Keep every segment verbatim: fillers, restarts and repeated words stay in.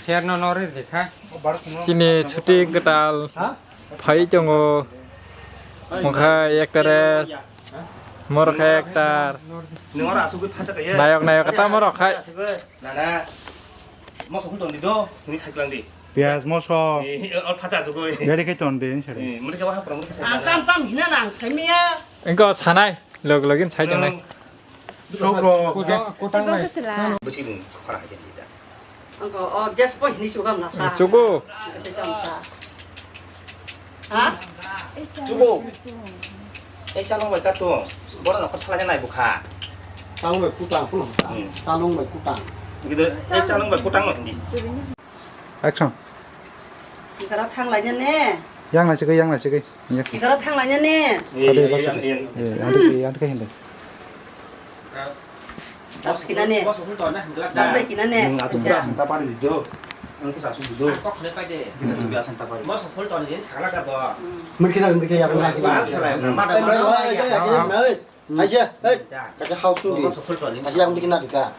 Cherno nori rikha. Chini shooting kwtal phai tongo. Mokha actress, morokha actor. Nayok nayok kata morok khai. Nana. Moso khum tong di do, ni cycle di. Piyaj moso. Eh, al phacha jugoi. Ready khai ton de, sare. Eh, muni ke wa hapra muni ke. Ang tam tam hina nang saimiya. Engko sanai, log login sai tongnai. Kutang, kutang nai. Besi ding, khara hai kita. Angko, oh, just po hini chugam na sa. Chugo. Ha? Chugo. Eh, salong bai ka to. Bora no kothala nai bukha. Salong bai kutang, pulo. Hmm. Salong bai kutang. Gitu, eh, salong bai kutang no hindi. Action. Sikara thang lai ne. Yang na sikai, yang na sikai. Sikara thang lai ne. Ada yang, yang, yang. Eh, ada yang, ada yang. Dap kina ne. Dap dai kina ne. Asuk pura asuk tapari di do. Ang kisa asuk di do. Kok ne pai de. Asuk pura asuk tapari. Mos hol ton din sagla ka bo. Mungkin ada mungkin yang lain. Ba salai. Ma da ma. Aja, hei, kaca house ni. Aja yang bikin ada ka.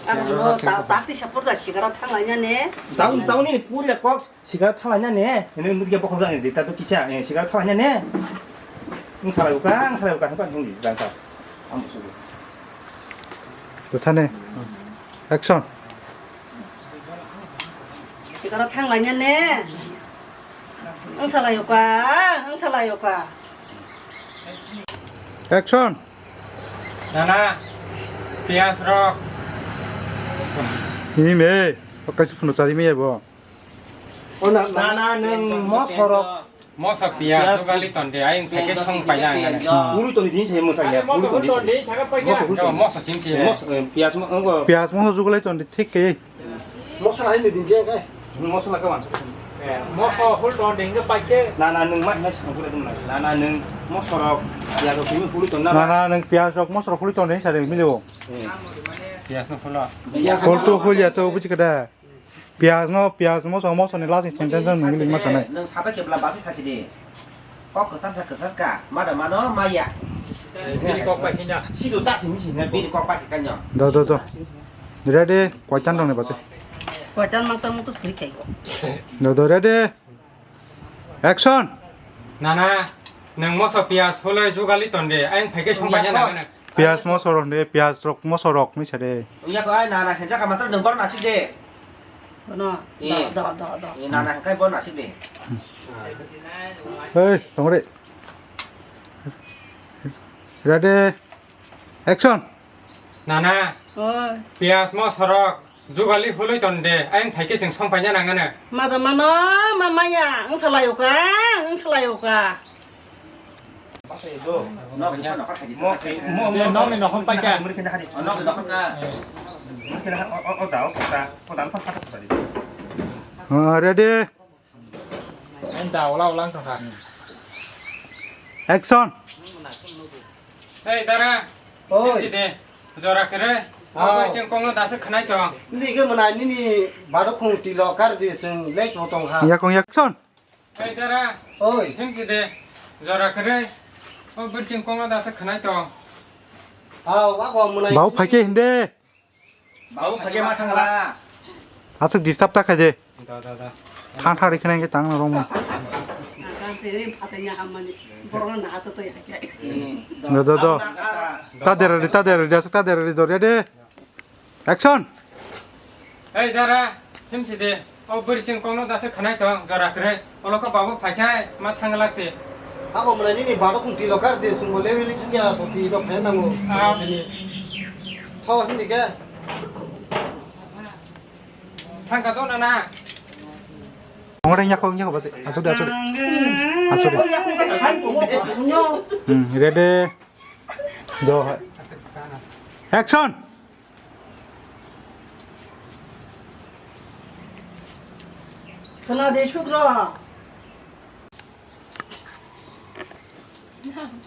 Ang no tak tak di support da sigara thang lainani. Tahu tahu ni pura kok. Sikara thang lainani, ini mungkin bokong jani di, tato kisa, eh, sikara thang lainani. Ang salai uka, ang salai uka, hebat nunggi, jangka. Amu sugu. Tuh thane. Action. Sikara thang lainani. Ang salai uka, ang salai uka. Action. Nana, piyaj rok. Ini me, kaisa phunu chari me bo. O na, na, na, nwng mosorok. Moso piyaj, piyaj, jugali tonde, ayang piyaj, piyaj song paina piyaj, angane. Puri toni din se mosa ya, puri toni din se. Moso puri toni. Moso chimsi. Moso, eh, piyaj mo, ngo. Piyaj moso jugali tonde, thik ke. Moso hai ni din ke kai. Moso la ka wansa. Eh, moso hul tonde, inge paike. Na, na, nwng ma hina song pura dum na. Na, na, nwng mosorok, piyaj rok tini huli ton na. Na, na, nwng piyaj rok mosorok huli tonde, sa de mili bo. Eh. Piyaj no hula. Piyaj hul to hul ya to, buji kada. Piyaj no, piyaj moso, moso ni last sentence no nungwi ma sanai. Nwng sabai kebla basi sasi di. Kok kwchar sa kwchar ka, mada mano maya. Bini kok pai khinya. Sido ta simi simi bini kok pai khinya. Do, do, do. Ready, koitan rong ni basi. Koitan mang tang mutus beri kai. Do, do, ready. Action. Nana, nwng moso piyaj huloi jugali tonde, ayang phaike song pai ya na. Piyaj mosorok de, piyaj rok mosorok ni sade. Uya ko ai nana khe jaka matra nwng bor nasik de. Bono, eh, do, do, do, do. Eh, nana khe bor nasik de. Hey, tongre. Ready. Action. Nana. Oi. Piyaj mosorok. Jugali huloi tonde, ayang phaike chwng song paina nangano. Mada mano, ma maya, ang salai uka, ang salai uka. Mo, mo, mo, nokni nokhon paika. Nokni nokhon ka. Ah, ready. Ang da ola ola wng tongkha. Action. Hey, dara. Oi. Sini, jora kere. Aw. Obo chwng kongno dasa khnai tong. Nini ke mwnai nini bado khung tilo kar di chwng lek bo tong ha. Yakong action. Hey, dara. Oi. Himsi de. Jora kere. O birching kongno dasa khnai tong. Aw, ako mwnai. Bau phaike hinde. Babu phage ma thangla. Aswk disturb ta khaide. Da, da, da. Thang thang rikhe nang khe tang rong mo. Do, do, do. Ta dera ri, ta dera ri, aswk ta dera ri, do, ready? Action. Hey, dara, himsi de. O bwrwi chwng kongno dasa khnai tong, jora kwrwi. Olo khe babu phai khe ma thang lak se. Abo mwnai nini bado khung twi lokar de, chwngbo lewi li thung ya, so twi rok phai nango. Ah. Tho, hindi khe. Thang ka to nana. Ongre nyako, nyako basi. Asuk de, asuk de. Asuk de. Hmm, ready. Do. Action. Khna de sukro.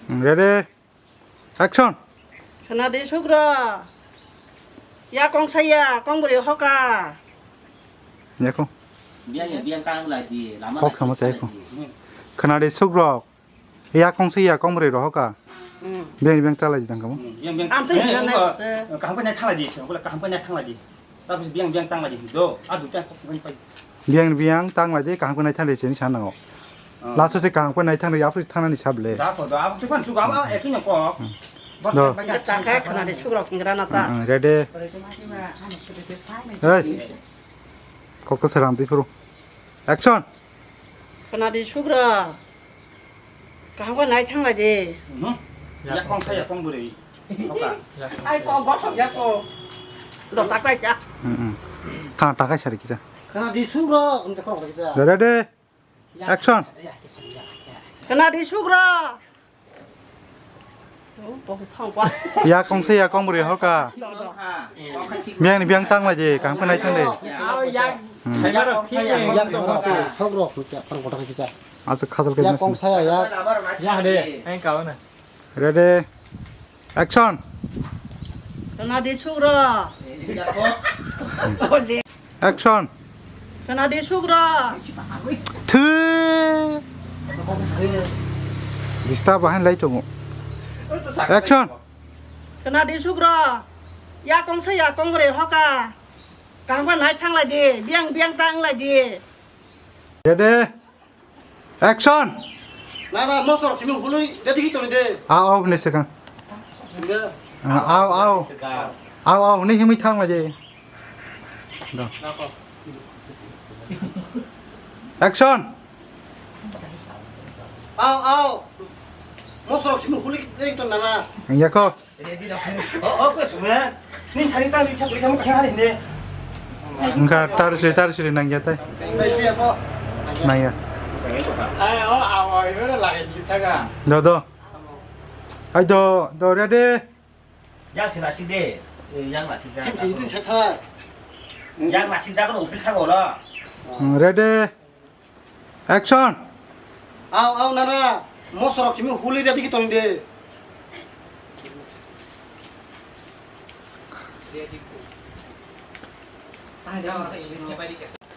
Ready? Action. Khna de sukro. Ya kong saya, kong bwrwi hoka. Yakho. Biang ya, biang kang lai di, lama. Kok lai sama di, saya kong. Khna de sukro. Ya kong se ya kong bwrwi rohok ka. Hmm. Beng beng talai di tang kamo. Hmm, beng beng. Am twi eh, hina nai, eh, eh. Kaham khe nai thalai di, se, bole kaham khe nai thalai di. Tapos biang biang tang lagi do. Adu tang kok ngai pai. Biang biang tang lagi kaham ko nai thang de sini sana ngo. Oh. Laso se kaham ko nai thang de apus thang ni sable. Da ko da apus pan su ga ba ek ni ko. Hmm. Bor Do. Ba ga ta kha khna de sugrok hingra na ta. Hmm, ready. Hey. Kok to seram ti phuru. Action. Khna de sugrok. Kaham khe nai thang lai di. Mhm. Yak kong sa, yak kong bwrwi. Hoka. Ai kok gothok ya ko. Do tak tai ya. Hmm, hmm. Tha, ta kai sari kisa. Khna di sugro, um, kok kisa. Ready? Action. Khna di sugro. Oh, bo thang pa. Yak kong sa, yak kong bwrwi hoka. Do, do. Biang ni biang tang lai di, kaham khe nai thang di. Oh, yak. Hmm. Yak kong sa, yak kong bwrwi hoka. Sugro, kisa, parang kotor kisa. Asa khajal khe. Yak kong saya yak. Ya de, ang kau na. Ready. Action. Khna di sugro. Action. Khna di sugro. Thu. Disturb bahan lai tongo. Action. Khna di sugro. Yak kong sa yak kong bwrwi hoka. Kaham khe nai thang lai di. Biang biang tang lai di. Ready. Action! Na, na, mosok simi hului ready ki tong de. Ao, ao, hwnwi swkang. Nge. Ah, ao, ao. Ao, ao, hwnwi himwi thang lai de. Do. Action! Ao, ao. Mosok simi hului ready tong nana. Ang yako. Ready da. Oh, oh, kau semua. Ni cari tahu di siapa sama kau hari ini. Engka tar sri, tar sri nang ya tai. Ready apa? Nang ya. Ai, oh, awal itu dah lagi kita kan. Do, do. Ai do, do ready. Yang sih nasi deh. Eh, yang nasi dah. Hem sih itu saya tahu. Yang nasi dah kan udah kagok lah. Hmm, ready. Action! Ao, ao, nana, mosok simi hului ready ki tong de.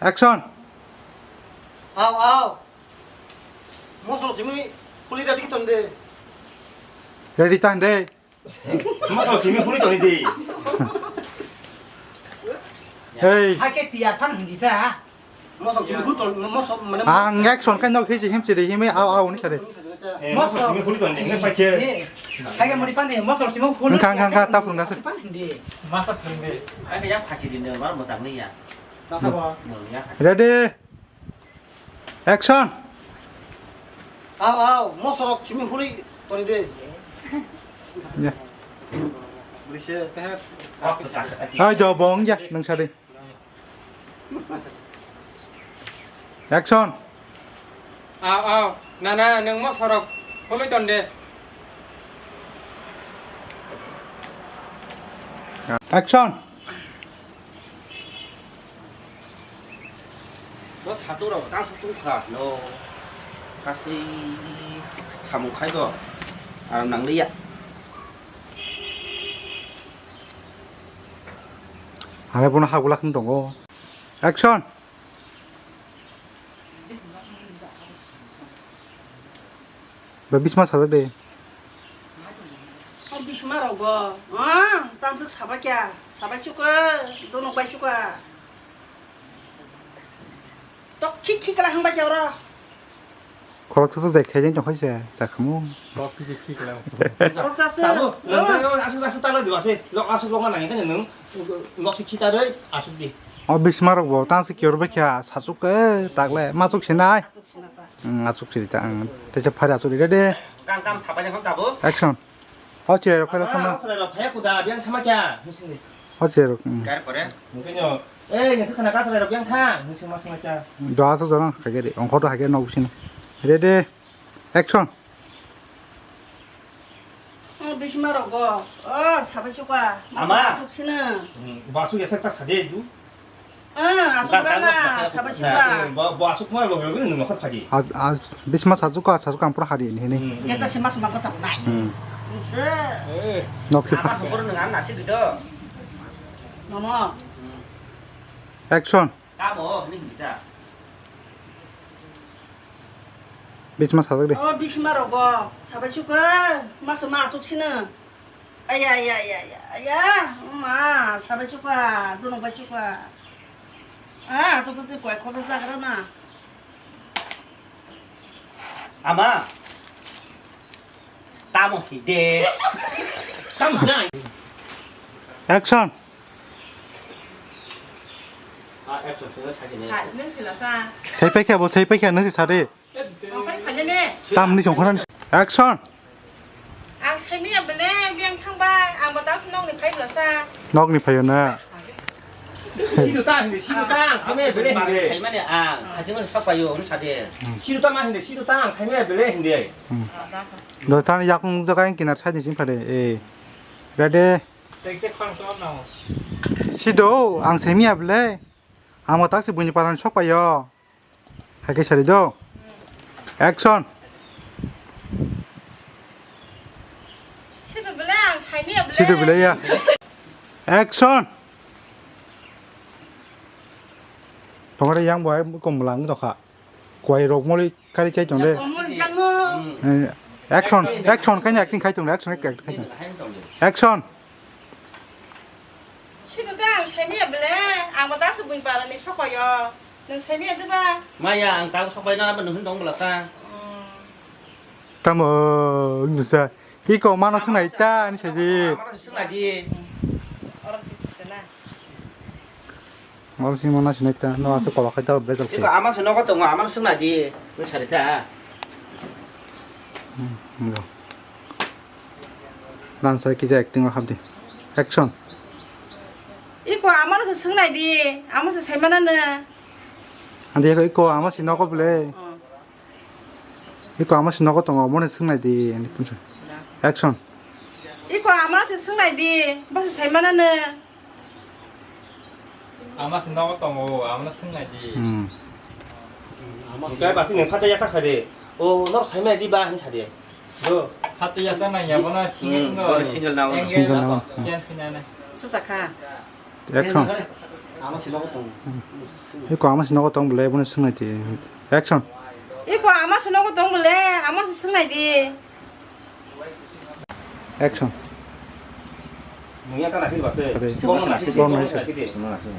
Action! Ao, ao, mosok simi hului ready ki tong de. Ready tang de. Mosok simi hului tong di. Hey. Hai ke tiya phan hindi ta. Mosok simi hului tong, mosok mane. Ang action kan nok hiji him chiri himi au au ni sare. Eh, mosok simi hului tong di, nge pache. Hai ke mori pan di, mosok simi hului. Khang, khang, khang, ta phung na se. Pan hindi. Masa phung di. Hai ke yang phachi di ne, mar mosok ni ya. Apa? Ready? Action! Ao, ao, mosok simi hului tong de. Ya. Brise. Ai do bong ya, nang sari. Action! Ao, ao, nana, nang mosok hului tong de. Action! No satung rok tang satung kha no kasui samung khai do aram nang liya. Hare bono hagulak wng tongo. Action. Ba bisma sajak de. O bisma rok bo. Ah, tamsuk sabai kya? Sabai chuka, dono bai chuka. Tok khik khik kala hang bai kya oro. Khorok sasuk jai khaijeng tong khaisa, ta khamu. Tok khik khik kala. Khorok sasuk. Tabu, nang asuk asuk talo diba se. Lok asuk lok nang kanya nung. Lok si khita doi asuk di. O bisma rok bo tang se kiyor bai kya, sasuk ke takle, masuk sinai. Hmm, asuk siri ta, hmm. Teisa phari asuk ri de. Kang kam sapai jang kabo. Action. Ho chire rok phela sama. Kasrai rok phaya kuda biang thama kya? Mising ni. Ho chire rok. Hmm. Gar kore. Mungkin yo. Eh, ni khana kasrai rok biang tha. Mising mas ma kya? Do asuk jana khage de. Ongkho to hage nok sini. Ready. Action. Oh, bisma rok bo. Oh, sabai chuka. Ama. Asuk sini. Hmm, ba asuk ya sak ta sade du. Ah, asuk rana, sabai chuka. Bo, bo asuk ma logi logi nung nokha phadi. Bisma sajuka, sajuka ang pura hari ini, ini. Hmm, hmm. Kita si mas mangko sabunai. Hmm. Nokha. Ama khobor nung am nasi gitu. Nono. Action. Kamo, ini kita. Bisma sajak de. Oh, bisma rogo. Sabai chuka, mas ma asuk sini. Aya, aya, aya, aya, aya. Ma, sabai chukwa, dunok bai chukwa. Ah, to, to, to, koi, koto jagra na. Ama. Tamo hide. Tamo na. Action. Ah, action, sila sakini. Sa, nung sila sa. Sai paikha bo, sai paikha, nung si sari. Okai phanya ne. Tamni songkhorani. Action. Ang saimaya bele, biyang thangba, ang bo tak nokni phai bwlasa. Nokni phaio na. Sidu ta hindi, sidu ta, ang saimaya bele hindi. Saimani ang, hachimani sok paio, hwnwi sade. Sidu ta ma hindi, sidu ta, ang saimaya bele hindi. Do thani yakung jaga yang kinar side ni sing phade. Eh. Ready? Sidu, ang saimaya bele. Ang bo tak si buini parani sok paio. Hai khe sari do. Action. Sidu bele ang saimaya bele. Sidu bele ya. Action. Tongre yang bo hai kom lang tokha. Kwai rok moli kari chai tongre. Kom moli jango. Eh, action, action kanya acting khai tongre, action acting khai tongre. Action. Sino ta ang saimaya bele, ang bo ta se buini parani sok paio. Nung saimaya diba? Maya, ang tabo sok paina, abo nung hin tong bwlasa. Hmm. Tamo, wngsa. Iko mano swngnai ta, ani saidi. Amano swngnai di. Orang sih sana. Mano sing mano swngnai ta, no asa kola khai ta, bezal khai. Iko ama se nogo tongo, amano swngnai di. Nung sari ta. Hmm, ngo. Dansa kisa acting o habdi. Action. Iko amano se swngnai di, amo se saimana na. Andi iko, iko ama si nogo bele. Oh. Iko ama si nogo tongo, amone swngnai di, ani punsa. Action. Iko amano se swngnai di, bo se saimana na. Ama se nogo tongo, amano swngnai di. Hmm. Hwnkhe basi nwng phacha yachak sadi. O, nok saimai di ba, hwnwi sadi. Do. Hati yachak nang ya, bono single no. Bono single na, bono. Single na. Chance khinai. Susa kha. Action. Ama se nogo tong. Eko ama se nogo tong bole, bono swngnai di. Action. Eko ama se nogo tong bole, ama se swngnai di. Action. Nungya ta nasi base. Ade. Kok nasi, kok nasi. Kok nasi.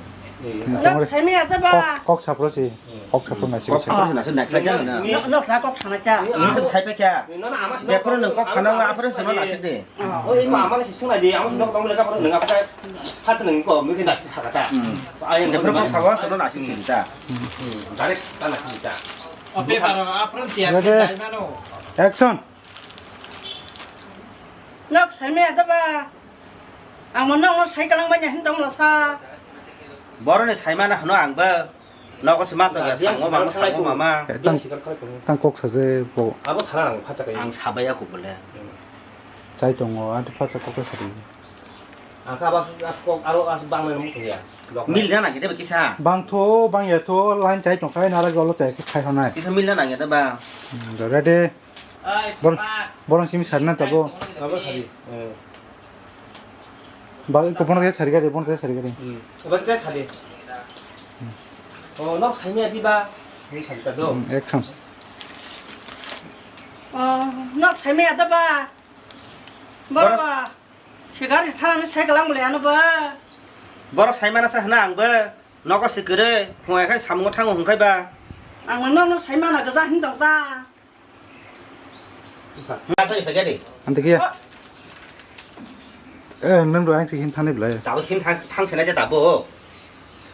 Kok, kok sapro si. Kok sapro nasi. Kok sapro nasi, nasi khlai jang na. No, no, ta kok sana cha. Nung sai pe kya? Jepro nung kok sana wa, apro sana nasi de. Oh, iko ama nasi sung nai di, ama sung tong le ka poro nung apa ka. Phat nung ko, mungkin nasi sakata. Ayang jepro kok sawa sana nasi sita. Direct ta nasi sita. Oke, paro, apro tiar ke dai mano. Action. Nok saimaya da ba? Ang mo nokno sai kalang banya hin tong lasa. Boroni saimana hwno ang ba. Nogo se ma tong ya, sango mama, sango mama. Eh, tang, tang kok sa je bo. Abo sana ang phacha kai. Ang sabaya ko bole. Chai tongo, ante phacha kok sa ri. Ang ka bas as kok aro as bang le mung ya. Mil na nang de kisa. Bang tho, bang ya tho, line chai tong khai nara golo chai khai honai. Kisa mil na nang ya da ba. Hmm, ready. Bor-, borong simi sari na tabo. Abo sari. Eh. Ba, ko bono khe sari gari, bono khe sari gari. Hmm. Abo se sari. Oh, nok saimaya di ba? Ni sari ta do. Hmm, action. Oh, nok saimaya da ba? Bor-, bor ba. Sigar thanani sai kalang bole ano ba. Borok saimana sa hwna ang ba. Nogo se kwrwi, phungai khai samungo thango hwnkhai ba. Ang nokno saimana gwja hin tong ta. Ante khe. Eh, nang do ang si hin thani belai. Tabo hin thang, thang senai je tabo.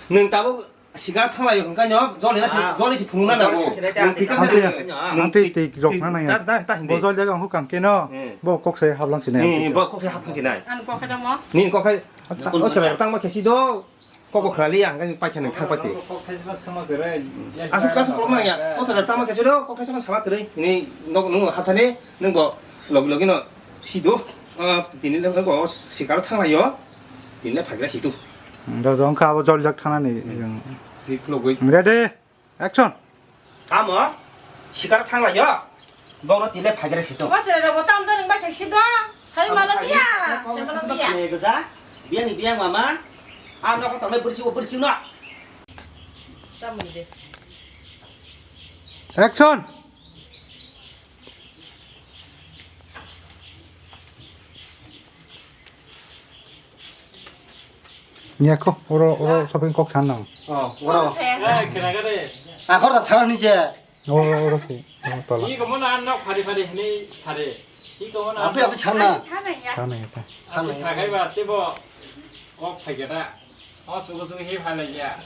Nung tabo sigar thanglai hwnkhai no, joli na si, joli si phunukna nago. Nung tikam se. Ang tei tei rok na nang ya. Ta, ta, ta, hindi. Bo jol jaga ang hukang keno. Hmm. Bo kok sai hablang sinai. Hmm, bo kok sai hablang sinai. Ang kok khai damo. Ni kok khai. O chwrai tangma khe si do. Kok bo khlali ang khe paikha nang thang paite. Aswk aswk kolok nang ya. O chwrai tangma khe si do, kok khai sama sama kwrwi. Ni nok nung hathani nung bo logi logi no si do. Ah, tini le ko sikar thang laio. Tini le phagra si tu. Do do kha abo jol jak thana ni. Ni kologwi. Ready? Action. Tamo? Sikar thanglaio. Bokno tile phaikre sito. Bosre rabo tam do nang bai khe sido. Sai mano biya. Sai mano biya. Biya ni biya mama. A nokho tongnai bursi o bursi no. Tamoni de. Action. Yako, oro, oro shopping kok san nang. Oh, oro. Eh, kena kere. Akhor ta sana ni je. Oro, oro si, oro tola. Iko mo na nok phari phari hini sare. Iko mo na. Api, api sana. Sana ya. Sana ya ta. Sana ya. Sakai ba tibo kok phai kera. Oh, sugo sugo hi phai lagi ya.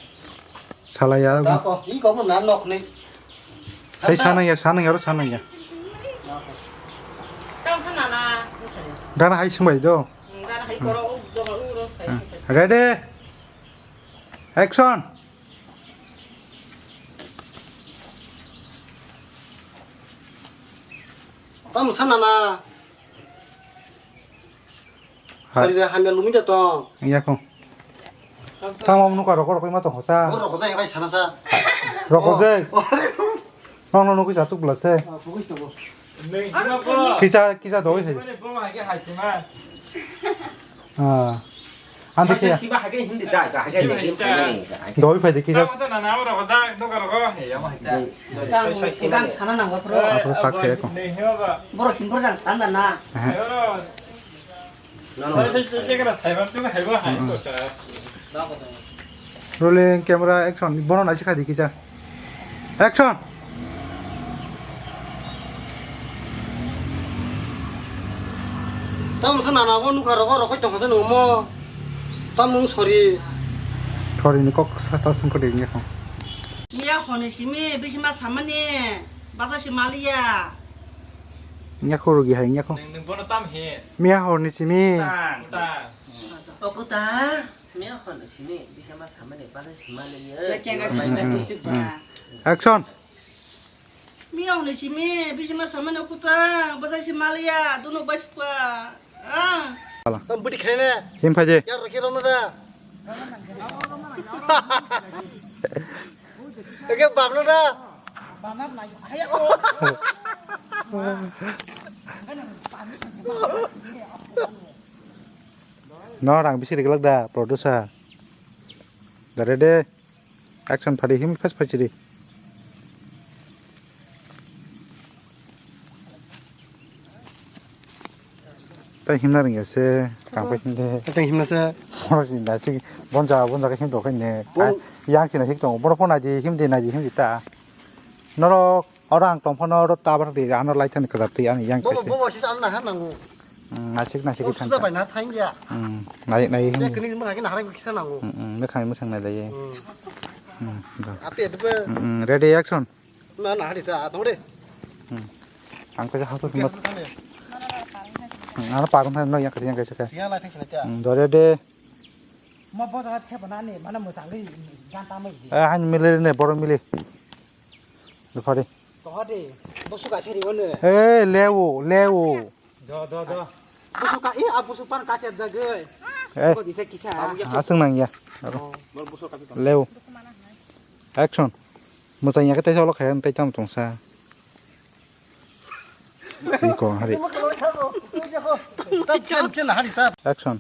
Sala ya. Ta ko, iko mo na nok ni. Sai sana ya, sana ya, oro sana ya. Tang sana na. Gana hai sung bai do. Hmm, gana hai koro, u, do, u, ro, sai. Hmm. Ready? Action! Tamo sana na. Hai. Sari ja hamya lumi ja tong. Iya ko. Tamo munu ka roko roko ma to hosa. Bo roko jai bai sana sa. Roko jai. Oh. Nono nukui jatuk bla se. Ah, pukui tongo. Kisa, kisa doi hai. Ah. Ante kisa. Doi phai de kisa. Gang, gang sana nang bro. Apro tak se ko. Boro kimbor jang sanda na. Rolling camera action. Bono naisi khai di kisa. Action. Tamo sa nana bo nukha rogo rokoi tongkha se nungmo. Tamung sorry. Sorry ni kok sa ta sungkha de nge kho. Iya khoni simi bisima samani basa simaliya. Nge kho rugi hai nge kho. Neng neng bono tam he. Miya hor ni simi. Tang, tang. Okuta, miya hor ni simi, bisa ma sama ni, basa sima le ye. Ya, kya ka sima ni, chik ba. Action. Miya hor ni simi, bisa ma sama ni okuta, basa sima le ya, dono bas pa. Ah. Tam budi khaine. Him phaje. Ya, rokhe rono da. Oke, bamno da. No, rang bisi riglak da, producer. Gare de. Action phadi him phas phachiri. Tai himna ringya se, kang pai himde. Tai himna se. Borok ni naisik bonja, bonja khe him tong khe ne. Bon- Yang china hik tong, borok pho naidi himdi, naidi himdi ta. Norok, oro ang tong phano oro ta bar di, ano lai thani kwlap twi ang yang Bo, khe bo, se. Bo, se ano nahan nango. Hmm, naisik, naisik. Bo, khe suja than. Bai na thang ya. Hmm, nai, nai him. Ya, kini mo nagi nahan kisa nango. Hmm, hmm, mekhang, mekhang nai lai. Hmm. Hmm, do. Ape, ape. Hmm, hmm, ready, action. Na, na, hari ta, tong de. Hmm. Ang kaisa hato sima. Hmm, ano pagon thani no yang kaisa, yang kaisa ka. Yang lai thang sina ta. Hmm, dore de. Ma bo jaga thep na ni, mana mo tangri gan ta mai di. Eh, han mili ne, boro mili. Lupari. To ha de, bo suka seri wone. Eh, lewo, lewo. Do, do, do. Busu ka, eh, ah, busu pan kacha jagoi. Eh. Ko dise kisa. Aswng nang ya. Oh. Leo. Action. Mwchang ya khe teisa ulo khaya tei tamo tongsa. Iko hari. Action.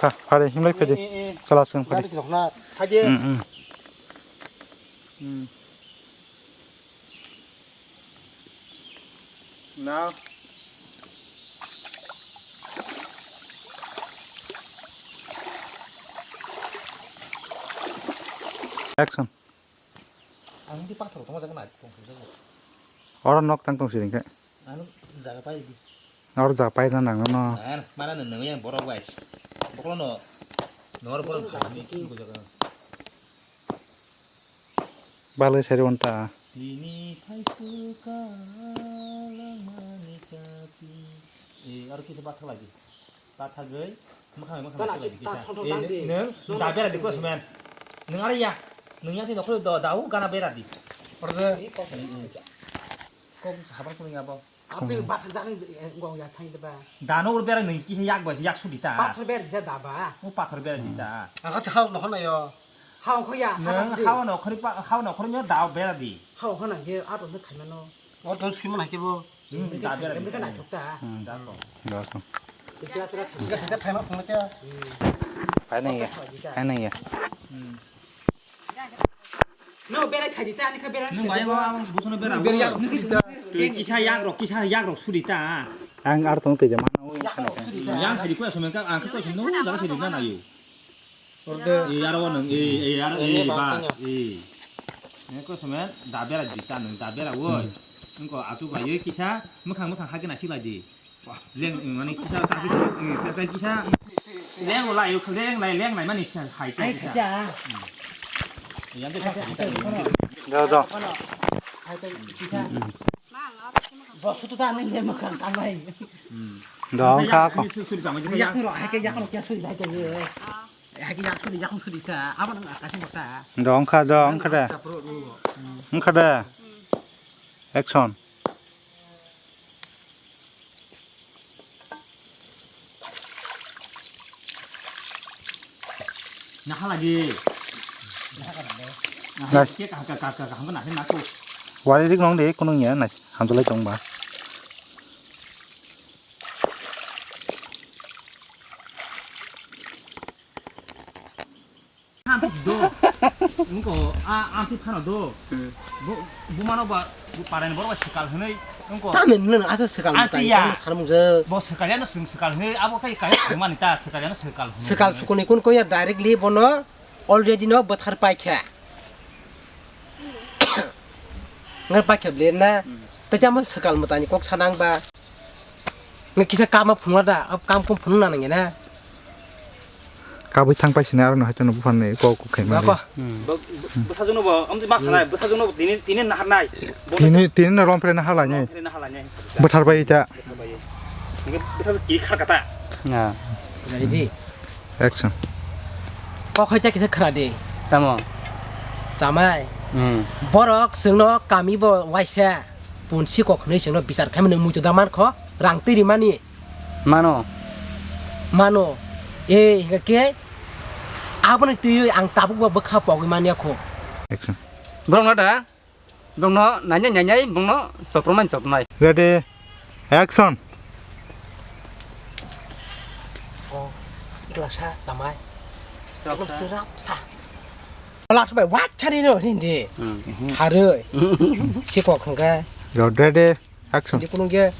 Kha, phari, himlai phadi. Eh, eh, eh. Chwla swng phadi. Gari rok na, phadi. Mm, mm. Mm. Now. Action. Ang di pathor tongma jaga na tong jaga. Oro nok tang tong siring khe. Ano jaga pai di. Oro jaga pai na nang no. Mana nang nang yang borok bai. Boklo no. Nor borok phai ni ki ko jaga. Balai sari onta. Tini phai suka langmani chati. Eh, aro kisa pathor lagi. Pathagwi mwkhang mwkhang gana se bai kisa. Thong thong. Eh, tang di. Nwng da bera di kos man. Nwng ari ya. Nwng yang tino khoi da da u gana bera di. Orde. Kok habar kuning abo. Ape bathang jani gong ya thang de ba. Dano ur bera nwng kisa yak ba yak su di ta. Pathor bera di da ba. O pathor bera di ta. Aga thau no na yo. Hao khoya. Nwng hao no khori pa hao no khori nyo da bera di. Hao khona je ato ne khaimano. O to sui mana kebo. Hmm, da bera di. Bera na thukta. Hmm, da ko. Da ko. Ika sida phaima phunga kya. Phai nang ya. Phai nang ya. Hmm. No, berai khaidi ta, ani kha berai. Nung bai bo, ang busono bera. Berai yak suri ta. Twi kisa yak rok, kisa yak rok suri ta. Ang ar tong twi jama. Yak rok suri ta. Yang khaidi ko asmen ka, ang kha ko asmen no, da suri na na yo. Orde. E yaro nung, e, e yaro, e ba, e. Ne ko asmen da bera di ta nung, da bera woi. Nung ko achu ba yo kisa, mukhang mukhang ha kena silai di. Leng, mane kisa, ta kisa, ta kisa. Leng lai, leng lai, leng lai mani sa hai ta kisa. Yang de sa kisa. Do, do. Bo sutu ta nang de makan kamai. Do, ang kha ko. Suri sama juga ya. Yang ro, hai ke yang ro kya suri hai ke. Hai ke yang suri, yang suri ta. Apa nang atas ni mata. Do, ang kha, do, ang kha de. Ang kha de. Action. Naha lagi. Naha lagi, kaham, kaham, kaham, kaham, naha lagi. Wari rik nong de, kunung ya, nai, hamjalai tong ba. Ang thik do. Engko a, ang thik phano do. Bo, bo mano ba, bo parai ni borok ba swkal hwnwi. Engko. Tamo nang asa swkal mutai, tamo sanmung je. Bo swkal ya no swng swkal hwnwi, abo kai kai swng mani ta, swkal ya no swkal hwnwi. Swkal sukuni kun ko ya directly bono already no bwthar paikha. Ngar paikha ble na. Tamo swkal mutai ni kok sanang ba. Nge kisa kama phunukla da, ab kam kum phunukna nangya na. Kabui thang paisini aro no haitano buphang ni kok kok khaima. Nako. Hmm. Bo, bo, bwsajwkno bo, amtwi ma sanai, bwsajwkno bo tini, tini naharnai. Tini, tini no romphre naharlainai. Romphre naharlainai. Bwthar bai ta. Bwthar bai. Nge bwsajwk ki khar kata. Na. Ready? Action. Kok hai ta kisa khara de. Tamo. Chamai. Hmm. Borok chwngno kami bo waisa. Punsi kok hwnwi chwngno bichar khaimani muitu da mankho, rang twi rimani. Mano. Mano. E, hingkha khe aboni twiwi ang tabukbo bwkha pogwi manya kho. Action. Borokno da, borokno nainai nainai, borokno chopropnai chopropnai. Ready, action. O, ikla sa, chamai. Ikla sa. Ikla sa. Wala thok bai, wak chari no, hindi. Hmm. Haroi. Si kok hingkha. Yo, ready, action. Hindi kunung ge.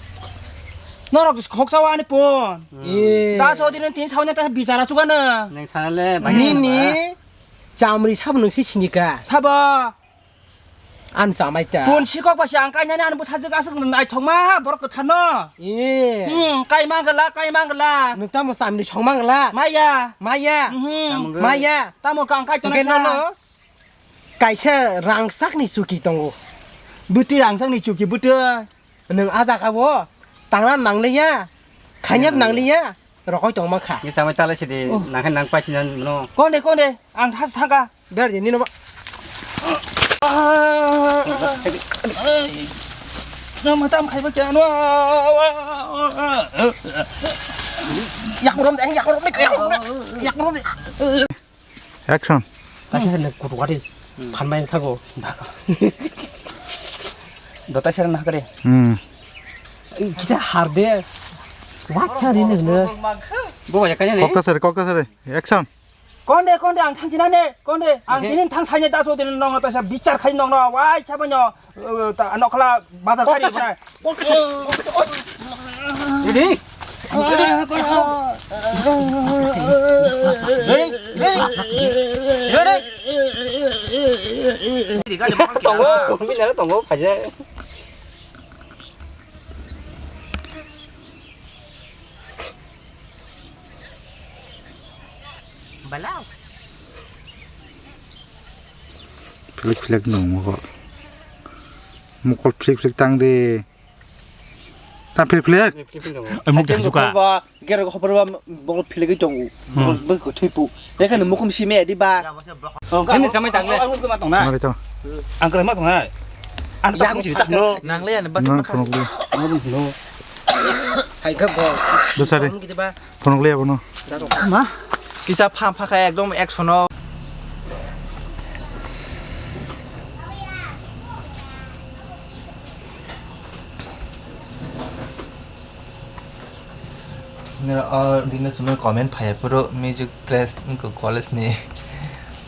Norok khoksa wa ani pon. Hmm. Ye. Da so din tin sauni ta bichara chugana. Neng sanale, bai. Nini chamri sab nung si sinika. Sabo. An chamai ta. Pon si kok ba si ang kainani an bwsajwk aswk naithokma borok kwtharno. Ye. Hmm, kaima gala, kaima gala. Nung tamo chamri songma gala. Maya. Maya. Mhm. Maya. Tamo kang kai tona. Hingke nono kaisa rangsakni chuki tongo. Bwtwi rangsakni chuki bwtwi. Nwng a jaga o tangna nangliya, khainep nangliya, rokoi tongma kha. Ni samai tala sidi, nangkhe nang paisina no. Konde, konde, ang thas thangka. Ber di, nino ba. No matam khaiba kya no. Yak rom de, yak rom de, yak rom de. Action. Kaisa khe nang kutu kari phanmai thago. Dota sera na kare. Hmm. Kisa har de. Wak cha ri nang no. Bo ya kanya ne. Kokta sari, kokta sari. Action. Konde, konde, ang thang china ne. Konde, ang tinin thang sai ne ta so tinin nong ta sa bichar khai nong no. Wai cha ba no. Nokla bazar kari sa. Ready? Ready? Ready? Ready? Tongo, tongo, bini aro tongo, khaja. Balau. Philik philik nung mokol. Mokol philik philik tang de. Ta philik philik. Philik philik nung. Ai, muk dah suka. Gero khobor ba bokol philik tong. Hmm. Bokol bokol thipu. Ekhane mukum sime di ba. Ini samai tang le. Ang mukum tong na. Mari to. Ang kala ma tong na. Ang tak muji tak no. Nang le ya ne bas. Nang kono le. Ang no. Hai ka bo. Dosa de. Phunuk liya bono. Ma, kisa pha pha khe ekdom action o. Nira, o, dino suno comment phai phuru music class ko college ni.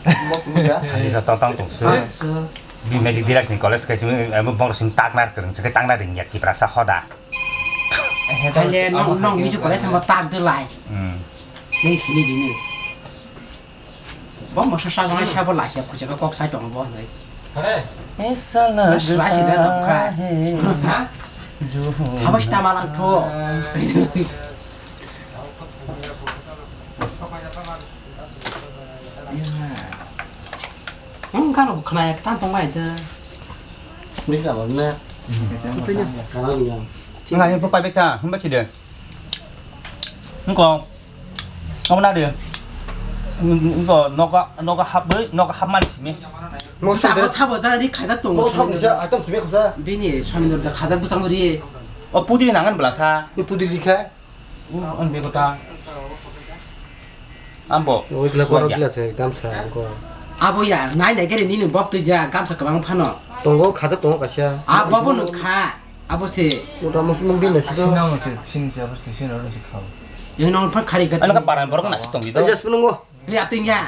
Ani sa tong tong tong se. Bi Magic Diraj ni college kai simi, amo bong sing takna kereng se takna ring ya Tiprasa hoda. Hale nong nong music college sambo tak de lai. Hmm. Nei sini dini. Bo mosa sa jang sa bo lasia khuja ka kok sai tong bo nei. Hare. Esala. Mas lasi da tong kha. Ha? Habas ta malang tho. Ang karo khna yak tan tong bai de. Ni sa ba na. Khana ni yang. Ngai bo pai beka, hum ba si de. Ngko. Amo na de. Ngko noga noga hap bai, noga hap mali simi. Mo sa sabo de. Sabo jari khaja tong. Mo sa ni sa atam simi khasa. Bini sami dor da khaja busang ri. O pudi nangan belasa. Ni pudi ri kha. Ang bego ta. Ambo. Oi gla korok gla se gamsa ko. Abo ya nai nai gere nini bok twi ja gamsa kwbang phano. Tongo khaja tongo kaisa. A bobo no kha. Abo se. Mota mos mung bin da sido. Sina mo se, sin se, abo se, sin ro se khao. Yang nong pha khari ka. Ano ka paran borok na tong di do. Jas punungo. Ya ting ya.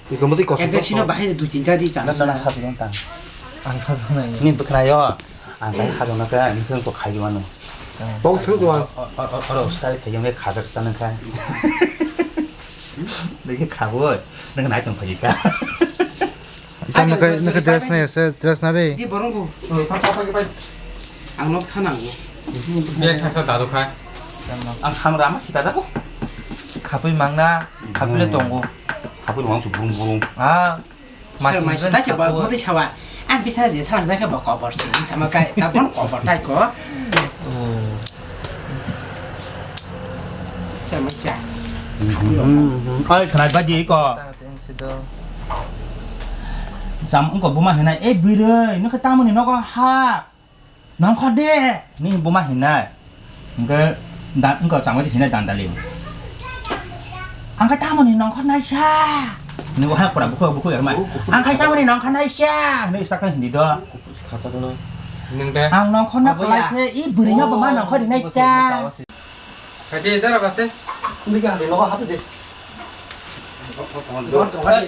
Iko mati kosong. Ekta sino bahai dui tinta di chana. Na na sa tong tang. Ang kha jana. Ni bwkhra yo. Ang kha jana ka, ni kong ko khai jana. Bong thang jana. Oro style khai jana kha jak tang kha. Deki kha boi. Nang nai tong phai ka. Naka naka dress na ese dress na re. Di borong ko. Ang nok thanang. Bek thasa dadu khai. Ang kham rama sita da ko. Khapui mangna, khapui le tongo. Khapui rong su bung bung. Ah. Mas mas ta che ba mo te chawa. Ang bisna je salam jaka ba kobor si. Sama kai ta bon kobor tai ko. Oh. Sama sha. Ai khnai ba di ko. Jam wngkha buma hinai, "E bwrwi, nokha tamoni nogo ha? Nongkhor de," ni buma hinai. Hingke da-, wngkha changbai hinai dandali. "Ang khe tamoni nongkhor naisa?" Ni bo ha pura bukhuk bukhuk ya mai. "Ang khe tamoni nongkhor naisa?" Ni sakha hindi do. Nung de. "Ang nongkhor na abo ya. Kwlai khe, i bwrwi no bo ma nongkhor rinai ta." Kaje dara base. Ni ka ni nogo hatu de.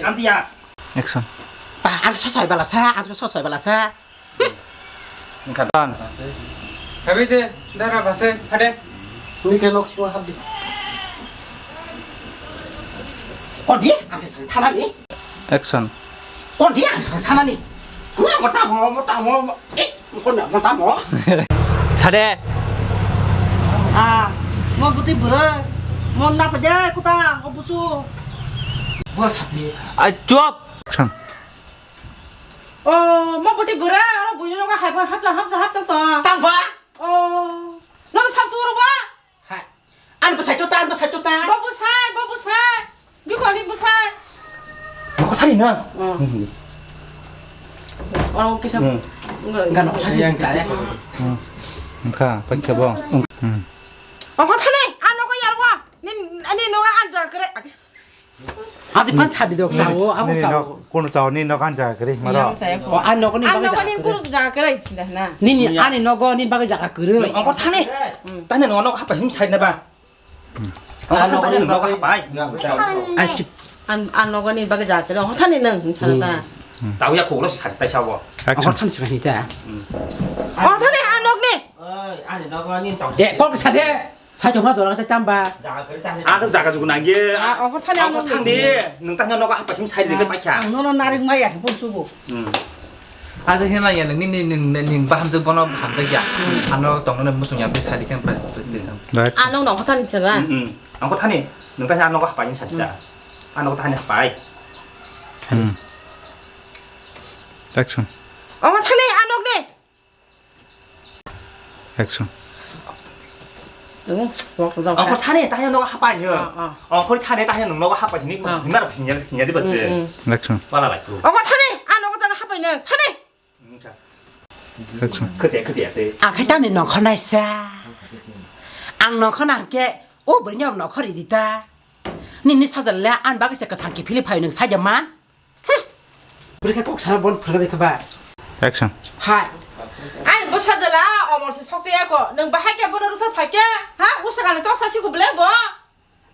Antiya. Action. Ba, ang sosoi bala sa, ang sosoi bala sa. Wngkha ton. Habi de, dara base, hade. Ni ke nok siwa habi. Kodi, ang ke sang thanani. Action. Kodi, ang sang thanani. Ni mota mo, mota mo, mo. Eh, mota mo, mota mo. Sade. Ah, mo buti bura. Mo na pade kuta, ko busu. Bos habi. Ai, chup. Action. Oh, mo bwtwi bwrwi, oro buino nogo hai hapsa, hapsa, hapsa to. Tang ba? Oh, nono sab turo ba? Hai. An bwsai to ta, an bwsai to ta. Bo bwsai, bo bwsai. Bikoni bwsai. Nogo thani na? Oh. Hmm. Oro kisa. Hmm. Enggak. Ga nogo thani yang ta ya. Hmm. Engka, pakai bo. Hmm. Nogo thani, an nogo yarwa. Nin, ani nogo an jaga kere. Adi pan sadi dok sao, abo sao. Kono sao ni nogo an jaga kwrwi maro. O an nogo ni bagwi jaga kwrwi. Nini ani nogo ni bagwi jaga kwrwi. Ongkor thani. Tanya nogo nogo hapa him side na ba. An nogo ni bagwi. An nogo ni bagwi jaga kwrwi. Ongkor thani nang sana ta. Tau ya kulo side ta sao. Ongkor thani sini ta. Ongkor thani an nog ni. Oi, ani nogo ni tong. Eh, kok sade. Sai tongma jora khe tamba. Asa jaga jugu nangye. Ah, ongkor thani ang thang di. Nung tanya nogo hapa sim sai di khe paikha. Ang nono narik maya khe pun subu. Hmm. Asa hena ya nini nini nini baham je bono baham je ya. Ano tong nini musung ya pai sai di khe pai. Right. Ano nong thani changa. Hmm. Ongkor thani nung tanya nogo hapa in sai da. Ano thani hapa. Hmm. Action. Ongkor thani ano ne. Action. Ongkor thani tanya nogo hapa nyo. Ah, ah. Ongkor thani tanya nung nogo hapa hini. Ah. Himar hinya hinya di bas. Mm, mm. Action. Pala lai tu. Ongkor thani, ah, nogo tanya hapa nyo. Thani. Action. Kece kece ya te. Ang khe tamni nongkhor naisa. Ang nongkhor nang khe o bwrwi ni nongkhor ridi ta. Nini sajal le an bagwi se kwthang kiphilwi phaio nwng saida man. Bwrwi khe kok sana bon phwrwk dai khe ba. Action. Hai. Ani bwsa jala omor se sok chaya ko. Nwng bahai khe bono rwsa phai khe? Ha? Usa gani tok sa si ko ble bo?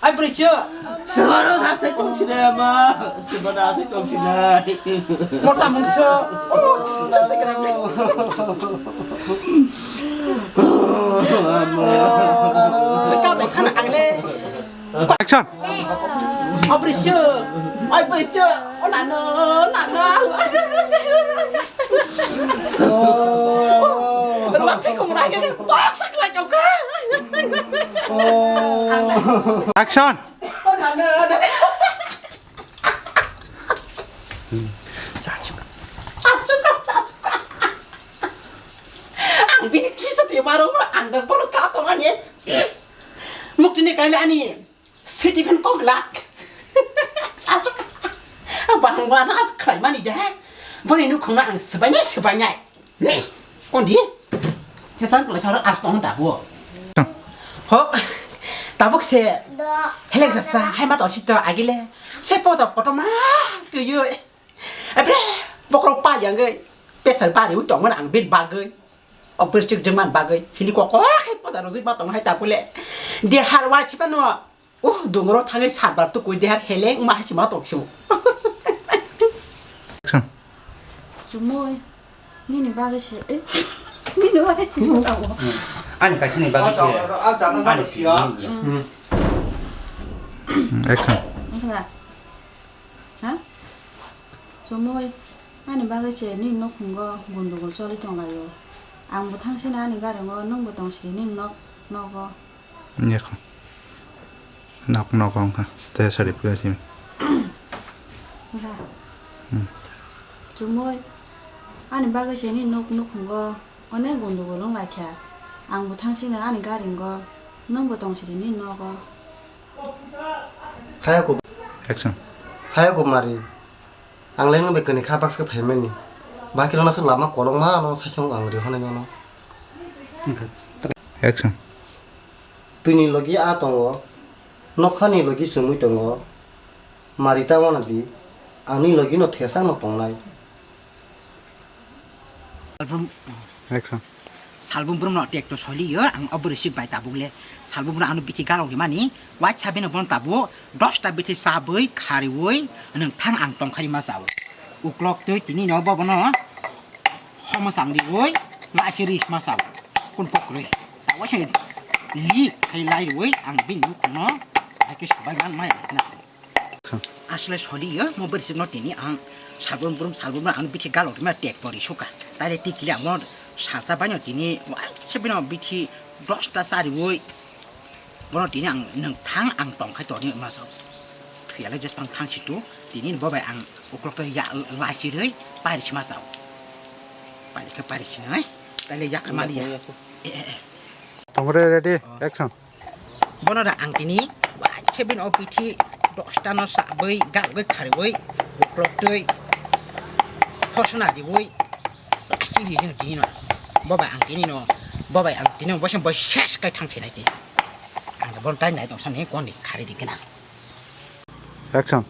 Ai bwrwi chwk. Sebano asai tong sinai ama. Sebano asai tong sinai. Mota mungso. Oh, chwk chwk chwk. Ama. Kau dai khana ang le. Action. Ai bwrwi chwk. Ai bwrwi chwk. Oh, nano, nano. Ruat thai kong rai ke. Bok sak lai kau ka. Action. Ang bini kisa te maro ma ang da bono ka tong ani. Mukti ne kaile ani Stephen Koglak. Bangwana as khlai mani de. Boni nukhungna ang swbainai swbainai. Ne, kondi? Jesan pula choro as tong tabuk. Ho, tabuk se heleng sasa, hai ma to sito agile. Se po to koto ma tuyo. Ebre, bokrok pa yang ge. Pesal pari u tong man ang bin bagoi. O birchik jeng man bagoi. Hili koko hai po ta rojui ma tong hai tabule. De har wa chipa no. Uh, dungro thangwi satbar tukui dehar heleng ma hai sima tong sio. Action. Chumui, nini bagwi se, eh, nini bagwi se, tamo. Ani kaisa ni bagwi se. Ani si. Action. Wngkha da? Ha? Chumui, ani bagwi se nini nukhungo gundugul choli tonglaio. Ang bo thangsina ani garingo, nwng bo tongsidi nini nok, nogo. Nyekho. Nok, nok wngkha. Te sari pula simi. Wngkha. Hmm. Chumui, ani bagwi se nini nok nukhungo onek gundugul wnglaikha. Ang bo thangsina ani garingo, nwng bo tongsidi nini nogo. Hayako. Action. Hayako mari. Ang le nwng bai kani kha baksa khe phaimani. Bakirokno se lama kolokma ano saichung ang ri honai nono. Action. Twini logi a tongo, nokhani logi chumui tongo, mari ta wana di, ani logi no thesa no tongnai. Action. Salbung brum no tek to soli yo, ang o bwrwi sik bai tabuk le. Salbung brum ano bithi galok di mani, wai sabi no bon tabuk, dos ta bithi sabwi khariwi, nwng thang ang tongkhari ma sao. Uklok twi tini no bo bono, homo sang di woi, lai se ris ma sao. Kun pok rwi. Ta wai se li khai lai woi, ang bin nuk no, ai ke sabai man mai na. Asle soli yo, mo bwrwi sik no tini ang salbrum brum salbrum ang bithi galok ma tek pori suka. Tare tikli ang mo salsa bai no tini wai se bino bithi dos ta sari woi. Bono tini ang nwng thang ang tong khai toni ma sao. Thuyale jes pang thang situ tini bo bai ang uklok to ya lai si rwi pari si ma sao. Pari khe pari si nai. Tale yak ma liya. Eh, eh, eh. Tongre ready, action. Bono da ang tini, wai, se bini o bithi dos ta no sabwi, galgwi, khariwi, uklok twi, hosna diwi, plastic ni jeng tini no. Bo bai ang tini no, bo bai ang tini no, bo se bo ses kai thang sinai ti. Ang da bon tai nai tong sani, kon di khari di kena. Action.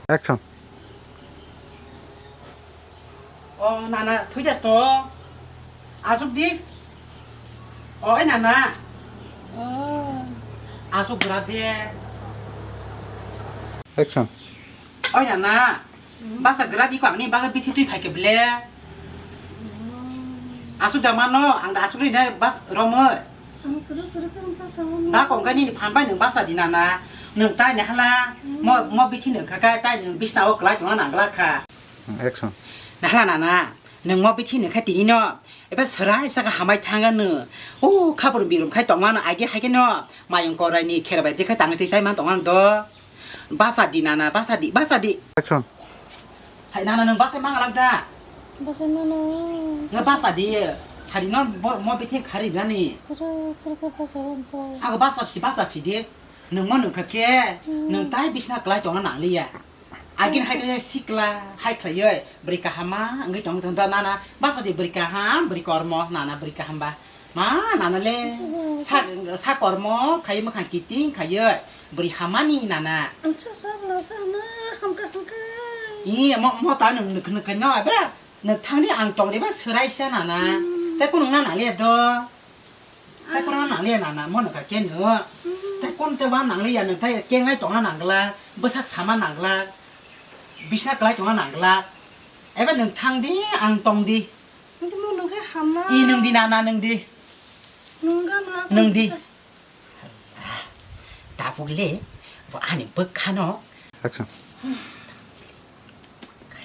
Action. O nana, thwi da to. Asuk di. O, oi nana. Oh. Asuk gra de. Action. Oi nana. Hmm. Basa gra di ko ang ni bagwi bithi twi phai khe ble. Oh. Asuk da mano, ang da asuk ni ne bas romo. Ang kwrwi kwrwi khe wngkha saui. Ba kongkha nini phan bai nwng basa di nana. Nwng tai nahla. Hmm. Mo, mo bithi nwng kha khe tai nwng bisna o kwlai tongna nang glak kha. Action. Nahla nana, nwng mo bithi nwng kha tini no. Eba swrai saka hamai thanga nw. O khabor birom khai tongma no agi hai khe no. Mayung korai ni kher bai de khai tangwi twi sai man tongma do. Basa di nana, basa di, basa di. Action. Hai nana nwng basa mang lak da. Basa nana. Nga basa di. Hari no bo, mo bithi khari bani. Kuru, kuru khe basa wan ko. Ago basa si, basa si di. Nwng mo nwng kha khe, hmm, nwng tai bisna kwlai tongna nang liya. Agin hai te sikla, hai khlaioi, bwrwi kahama, wngwi tong tong do nana, basa di bwrwi kaham, bwrwi kormo, nana bwrwi kaham ba. Ma, nana le, sa, sa kormo, khai mwkhang kiting, khaioi, bwrwi hamani nana. Ang sa sa bwla sa na, hamka hamka. I, mo, mo ta nwng nwk nwk no, abra, nwk thangni ang tong de ba swrai sa nana. Hmm. Tai kunu nana le do. Tei kono nangliya nana mono ka keno. Tei kon te wa nangliya nwng tei kengai tongna nangla, bwsak sama nangla, bisna kwlai tongna nangla. Eba nwng thang di, ang tong di. Nungkhe mo nungkhe hamna. I nwng di nana nwng di. Nungga na. Nwng di. Tabuk le, bo ani bwkhano. Action.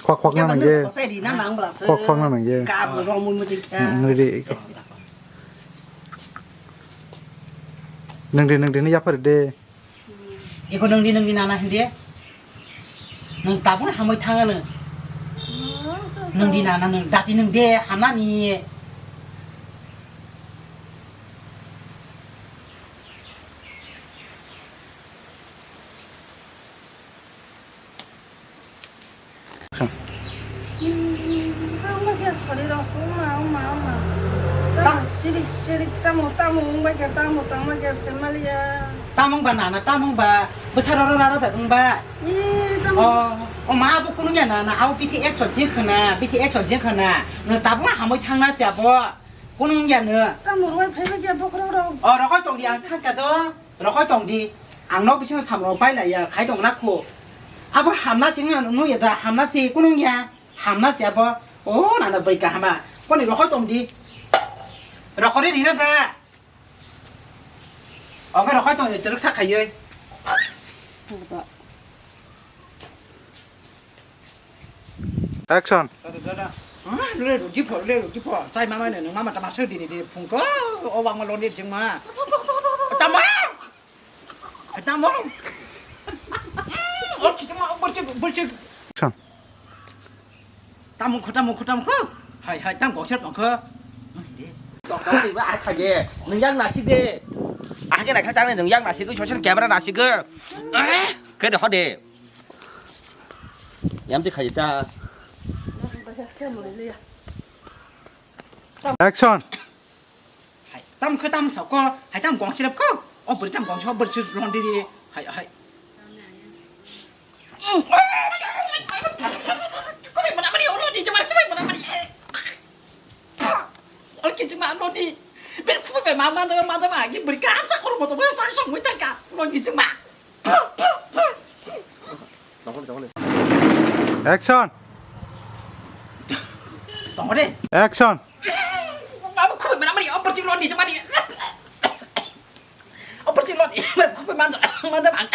Khwak khwak na nangye. Khwak khwak na nangye. Kap rong mun mudik. Nri iko. Nangde nangde ni yapar de. Iko nangde nangde nana hindi. Nang tabuk hamoi thanga nang. Nangde nana nang dati nangde hamna ni. Tamo gas kali rok, uma, uma, uma. Tamo sirik, sirik, tamo, tamo, wngbai khe, tamo, tamo gas khe maliya. Tamo wngba nana, tamo wngba bwsa roro rara da wngba. Ih, tamo. O, o ma bo kunu ya nana, au bithi ekso jing khana, bithi ekso jing khana. Nwng tabuk hamoi thangna se abo. Kunu wngya nwng. Tamo rwai phaibai khe bokhorok rok. O, rokoi tong di, ang thangkha do. Rokoi tong di. Ang nok bisingo samrok bai laiya, khai tong na kho. Abo hamna sing nung ya da, hamna si kunung ya. Hamna si abo. O, nana bai kahama. Koni rokoi tong di. Rokori rina da. Oke, rokoi tong di, teruk sak khayoi. Action. Dada, dada. Ah, le rugi pho, le rugi pho. Chai mama ne, mama tama sir dini di phung ko. O wang ma lon di jeng ma. Tama. Tama. O chitama, o burchik, burchik. Action. Tamo kho, tamo kho, tamo kho. Hai, hai, tam gokser tong kho. Tong tong di ba, ai khage. Nung yang nasi de. Ai ke na kha tang nung yang nasi ko, social camera nasi ko. Eh, ke de hode. Yam te khaji ta. Action. Hai, tam khe tam sao ko, hai tam gong chirap ko. O bwrwi tam gong chirap, bwrwi chirap lon diri. Hai, hai. Kubai mana mani, oro di jamar kubai mana mani. Oro ke jema lon di. Ber kubai ma ma ma ma ma. Ki bwrwi kam sa kor mo to, sa song mo ta ka. Lon di jema. Action. Tong de. Action. Mama khubai mana mani, operasi lon di mani. Operasi lon di, khubai mana mana bang.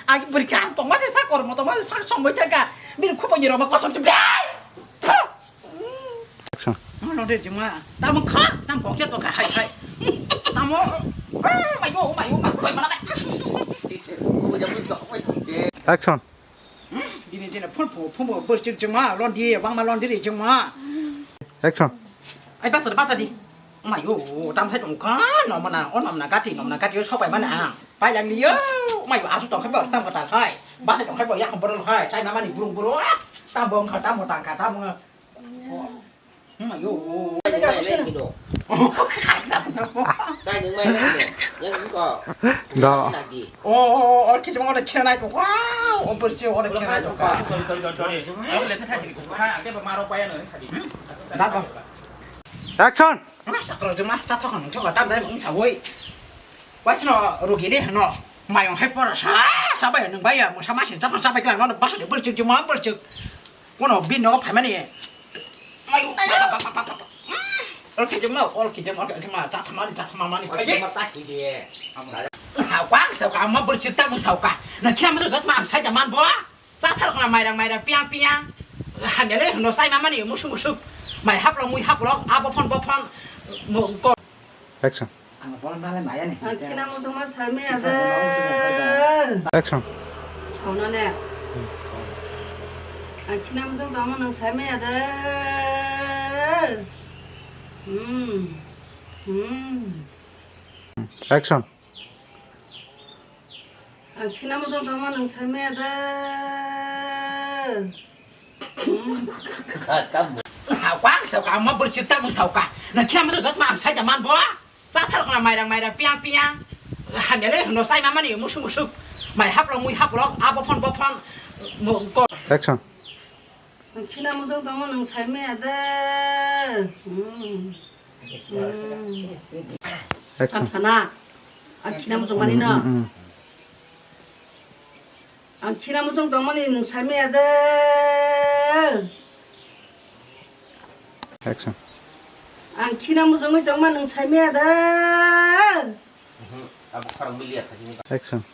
Agi beri kam tong ma sa kor mo to ma sa song mo ta ka. Bini khubai ni roma kosom tu. Action. Ano de jema. Tamo kha, tam kong chet kha hai hai. Tamo. Oh my god, oh my god, oh my god, mana. Action. Dini dini phun phu phun bo bor chik jema lon di, bang ma lon di ri jema. Action. Ai basa basa di. Oh my god, tam sai tong kha, no mana, oh no mana gati, no mana gati, so pai mana. Pai lang liyo. Oh my god, asu tong kha bor cham kha ta khai. Basa tong kha bor yak bor khai, chai na mani burung burung. Tam bong kha, tam bong tang kha, tam bong. Hum, ayo. Da. Oh, oh, oh, oh, kisa mo da kisa nai to. Wow, oh, bersih, oh, da kisa nai to. Da ko. Action. Sakro jema, sa thok nang thok tam dai mung sa woi. Wachno rugile hano. Mayong hai pora sa, sa bai nang bai ya, mo sa ma sin, sa sa bai klang no, basa de bersih jema, bersih. Kono bin nogo phaimani. Mayu. Ol kijim no, ol kijim, ol kijim ma, ta thamani, ta thamani. Ol kijim ta ki de. Sauka, sauka, ma bursi ta mung sauka. Na kya ma jot ma am sai jaman bo. Ta thar kona mairang, mairang, piang, piang. Hamya le no sai mamani musuk, musuk. Mai haplo, mui haplo, abo phon, bo phon. Mo ko. Action. Ang bol male maya ni. Ang khina muchungma saimaya de. Action. Sauna ne. Ang khina muchung tamo nang saimaya de. Hmm. Hmm. Action. Ang khina muchung tamo nang saimaya de. Sauka, sauka, ma bursi ta mung sauka. Na kya ma jot ma am sai jaman bo. Cha thar kona mairang, mairang, piang, piang. Hamya le no sai mamani musuk, musuk. Mai haplo, mui haplo, abo phon, bo phon. Mo ko. Action. Ang khina muchung tamo nang saimaya de. Hmm. Hmm. Action. Tam sana. Ang khina muchung mani no. Mm, mm, mm. Ang khina muchung tong mani nwng sai maya de. Action. Ang khina muchungwi tong mani nwng sai maya de. Mhm. Abo khorang milia kha jini. Action.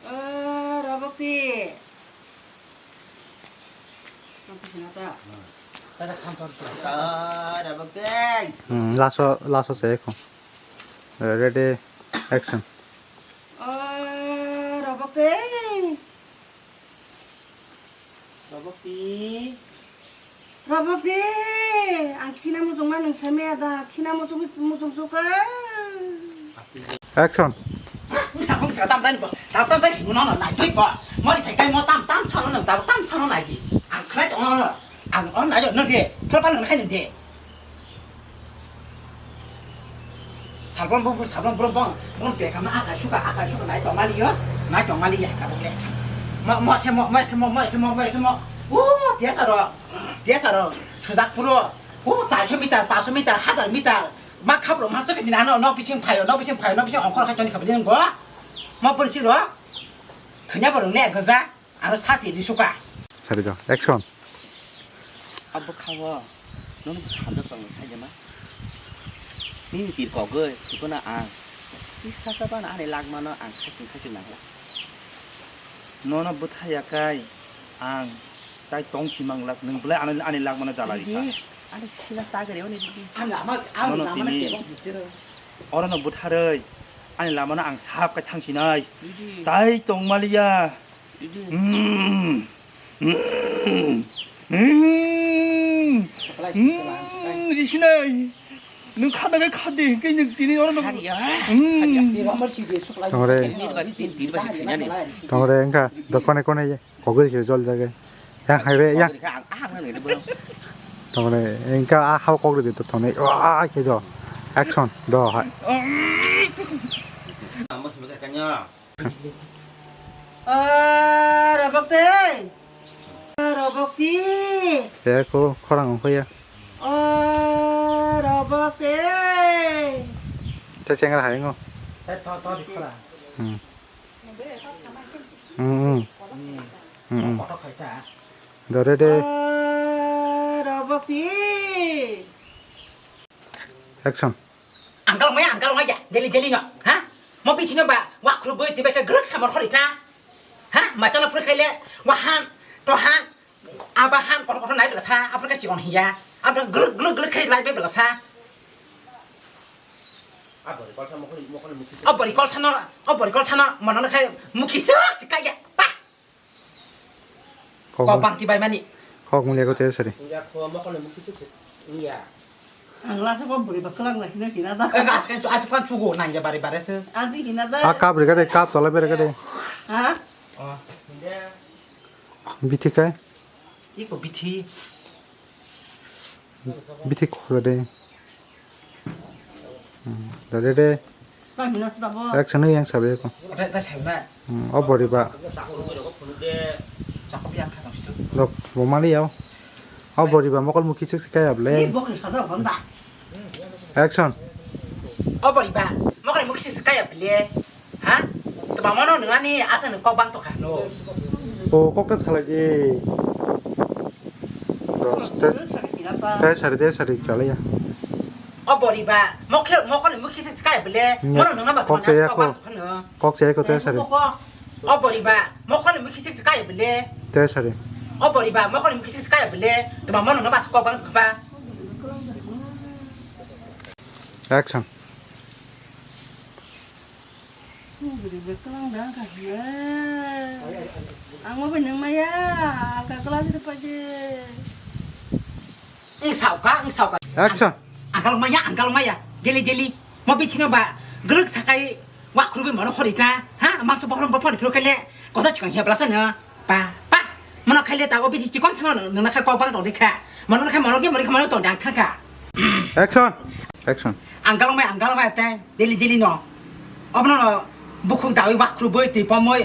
Ah, Rabakti. Rabakti na ta. Ah, Rabakti. Hmm, laso, laso se ekho. Eh, ready, action. Ah, Rabakti. Rabakti. Rabakti, ang khina muchungma nwng sai maya da, khina muchung, muchung chuka. Action. Wngsa, wngsa, tam jani bo, tam, tam jani bo, no, no, nai doi bo. Mori phai kai mo tam, tam sano nang, tam, tam sano nai di. Ang khlai tong, no, no, ang, oh, nai, no de, phal phal nang khai nang de. Salbon bumbu, salbon bumbu, bong, bong pekama akai suka, akai suka, nai tong mali yo, nai tong mali ya, kabuk le. Mo, mo, khe mo, mo, khe mo, mo, khe mo, mo, khe mo. Oh, dia saro, dia saro, sujak puro. Oh, charso meter, paso meter, hazar meter. Ma khapro, ma saka dina no, no bising phayo, no bising phayo, no bising ongkhor khai toni khabli ngo. Mo pori siro. Thanya borong ne gaja. Aro sati di suka. Sari do, action. Abo khawo, nono bwsa hamjak tongwi khaijama. Nini tir kogwi, sikono ang. Tisa sa bana ani lagmano ang khaching khaching nangla. Nono bwthaya kai, ang tai tongsi manglak, nwng belai ani, ani lagmano jalari kha. Didi, ani sila sagari oni didi. Ang lama, ang Nono lama tini tebok butero. Orono bwtharwi, ani lamano ang sap kai thangsinai. Didi. Tai tongmaliya. Didi. Mm. Mm. Mm. Supply, supply, supply. Mm, risinai. Nwng khada khe khade, hwnkhe nwng tini oro nwng. Khadiya. Mm. Khadiya. Tongre. Nirba tin, tirba tin, thwinani. Tongre, wngkha, dokone kone ye. Kogri khe jol jage. Yang hai re, yang. Kogri khe ang, ang nang nang. Tongre, wngkha, a hao kogri de to thone. Wa, khe do. Action, do hai. Ang bo thwinai kanya. Ah, Rabakti. Ah, Rabakti. Te ko khorang ongkha ya. Ah, Rabakti. Te chengra hai ngo. Te to, to di khorang. Hmm. Hmm, hmm. Hmm. Hmm, hmm. Kotor khai ta. Dore de. Ah, Rabakti. Action. Ang kalong maya, ang kalong maya, jeli jeli no, ha? Mo bisino ba, wa khuru boi tiba ka grek samar khori ta. Ha? Machana phuri khaile, wa han, to han, aba han, kotor kotor nai bela sa, apur ka chikon hiya, apur grek grek grek khai lai bela sa. Abori kol thano, abori kol thano, mono khai mukhi suk sikaya, pa. Kok bang tibai mani. Kok mulia ko te sari. Iya, ko mo ko le musi suk suk. Iya. Ang lasa ko buri baklang na hina hina da. Eh, as kan, as kan chugo nang ya bare bare se. Adi hina da. A kap re gade, kap tola bere gade. Ha? Oh, hinde. Bithi kai? Iko bithi. Bithi kholo de. Hmm, dale de. Action yang sabe ko. Dale, dale, sabe na. Hmm, o boriba. Dok, bo mali yao. O boriba, mokol mukhi sik sikai able. Action. O boriba, mokol mukhi sik sikai able. Ha? Tuma mono nungani asa nung kok bang tokha no. O kok ta salai di. Dos, tes. Tes sari, tes sari, chalai ya. O boriba, mokol, mokol mukhi sik sikai able. Mono nungama kok tuma chaya kok ko. Bang tokha no. Kok chaya ko tes sari. O boriba, mokol mukhi sik sikai able. Tes sari. O boriba, mokol mukhi sik sikai able. Tuma mono nungama kok bang tokha. Action. Bwrwi bwklang da wngkha hwnwi. Ang bo bai nung maya, ang kha glass rw pai de. Ang sauka, ang sauka. Action. Ang kalong maya, ang kalong maya. Jeli jeli. Mo bichino ba, gwrwk sakai, wa khurubui mono khori ta. Ha, mangso bohrong bophor phiro kele. Kotha chikon hiya blasa no. Pa, pa. Mano khaile ta o bithi chikon chano nuna kha kok bang tong dikha. Mano kha mano ke mori kha mano tong dang thangkha. Action. Action. Ang galong mai, ang galong mai te, jeli jeli no. Obono no bukhuk dawi wak khru boi twi pomoi.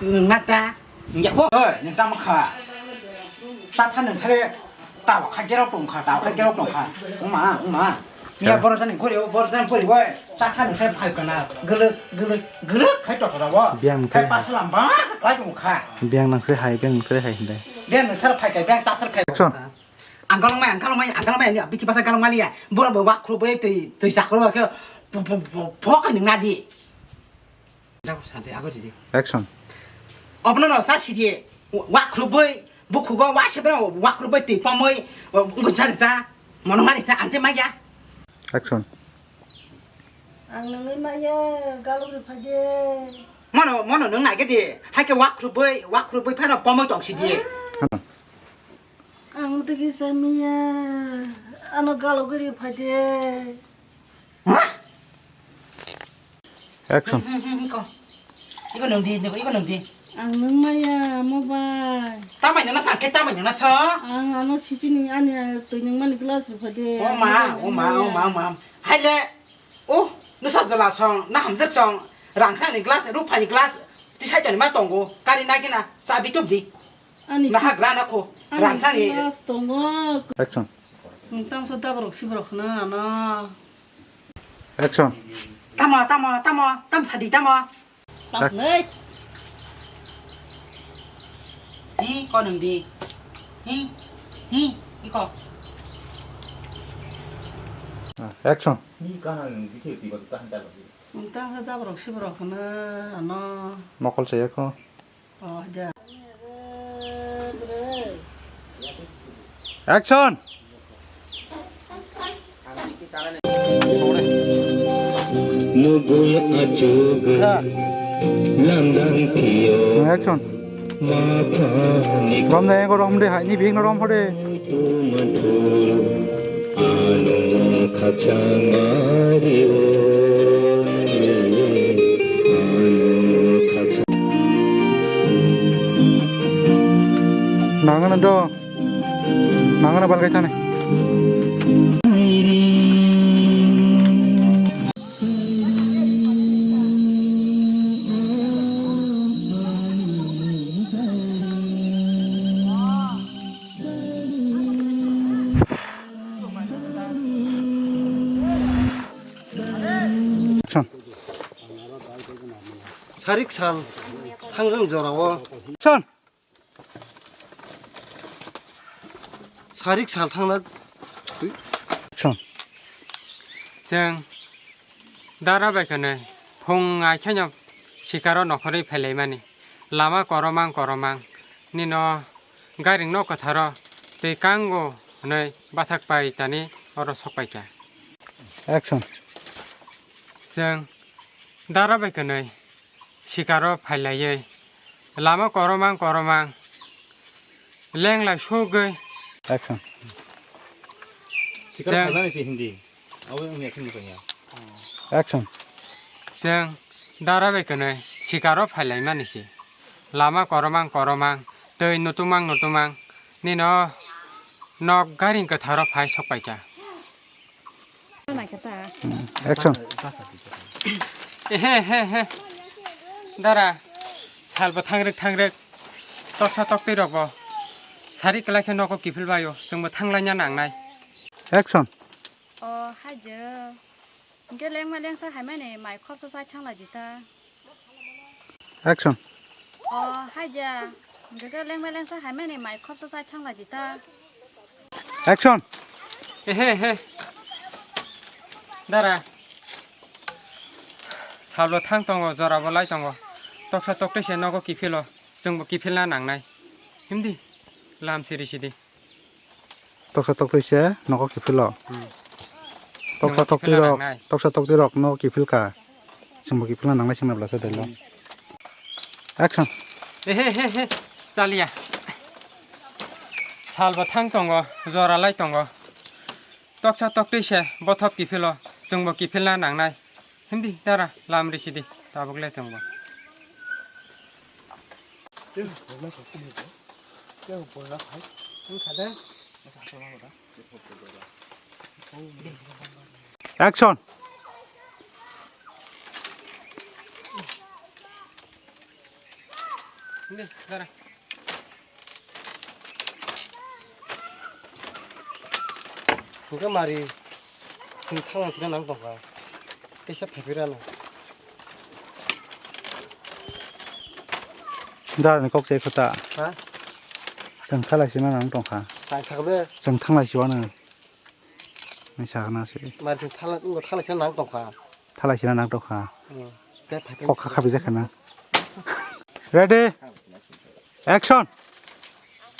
Nata. Ya ko, oi, nang tamo kha. Ta than nang thare. Ta wa kha gero tong kha, ta wa kha gero tong kha. Uma, uma. Miya borok jani gori o, borok jani gori o, chakha nung khai phai kana, guluk, guluk, guluk khai tothora o. Biyang khai khai. Pasalam ba, klai tong kha. Biyang nang khai hai, biyang nang khai hai hindai. Biyang nung thar phai kai, biyang chasar phai. Action. Ang galong mai, ang galong mai, ang galong mai, ni biti basa galong maliya. Borok bo wak khru bai twi, twi chakro ba khe, pho, pho, pho, pho khai nung nadi. Jago sadi, ago didi. Action. Obono no sa sidi, wak khru bai, bukhugo wa se bra, wak khru bai twi pomoi, ungu chari cha, mono mari cha, ante maya. Action. Ang nungwi maya, galuk ri phai de. Mono, mono nung nai gidi, hai ke wak khru bai, wak khru bai phano pomoi tong sidi. Ang tigi samiya, ano galo giri phai de. Hah? Action. Hmm, hmm, hmm, hmm, ko. Iko nung di, iko nung di. Ang nung maya, mo bai. Tamai nana sa, ke tamai nana sa. Ang ano sisi ni ani twi nung mani glass ri phai de. O ma, o ma, o ma, o ma. Hai le. O, nusa jala song, na hamjak song. Rang sa ni glass, ruphai ni glass. Tisai toni ma tongo. Kari na kina, sa bi tup di. Ani na si-, hagra na kho. Ani rang sani. Silas tongo. Action. Nwng tamo so dabrok sibrok khna ano. Action. Tamo, tamo, tamo, tam sadi tamo. Ak- Tamnai. Hi, ko nwng di. Hi, hi, iko. Ah, action. Hi, kahan nwng di, di, di, kahan dabrok. Nwng tamo so dabrok sibrok khna ano. Mokol saya ko. Action. Mugwi achugwi lamdang phio. Action. Maphani rom de, ego rom de, hai ni bihik no rom phode. Tumanthul, ano khakchangma rio, ano khakchang- Nangano do, nangano balgai thani. Son. Sarik sal thangjak jorao. Son. Sarik sal thangna. Son. Chwng dara bai kwnwi phung aikhaino sikaro nokhorwi phailaimani. Lama koromang koromang nino garing no kwtharo twi kango hwnwi bathak pai tani oro sok paikha. Action. Chwng dara bai kwnwi sikaro phailaiwi lama koromang koromang lenglai sugwi. Action. Sikaro chwng phailani se Hindi. Abo wngya khe mwchangya. Action. Chwng dara bai kwnwi sikaro phailaimani se. Lama koromang koromang, twi nutumang nutumang, nino nok garing kwtharo phai sok paikha. Action. Ehe, he, he. Dara, salbo thangrek thangrek, toksa toktwi rokbo sari kwlai khe nogo kiphil baio, chwngbo thanglaina nangnai. Action. O hajo, hwnkhe lengma lengsa haimani mai khopsa chai thanglaidi ta. Action. O haja, hwnkhe lengma lengsa haimani mai khopsa chai thanglaidi ta. Action. Ehe, ehe. Dara. Salbo thang tongo, jorabo lai tongo. Toksa toktwi se nogo kiphilo, chwngbo kiphilna nangnai. Himdi, lam siri sidi. Toksa toktwi se nogo kiphilo. Hmm. Toksa nogo toktwi kiphilna rok, nangnai. Toksa toktwi rok nogo kiphil ka. Chwngbo kiphilna nangnai chwngno bwlasa delo. Hmm. Action. Ehe, he, he. Chaliya. Salbo thang tongo, jora lai tongo. Toksa toktwi se bothop kiphilo, chwngbo kiphilna nangnai. Himdi dara lam risidi, tabuk le chwngbo. Action. Hingke mari. Chwng thanglai sina nang tongkha. Kaisa phaipirano. Darani kok chai kho ta. Ha? Chwng thalai sina nang tongkha. Hai sakbe. Chwng thanglai siwano. Ni sakna se. Mar chwng thala, ngo thalai sina nang tongkha. Thalai sina nang tongkha. Hmm. Tei phaipir. Kok kha khabi jakha na. Ready? Action.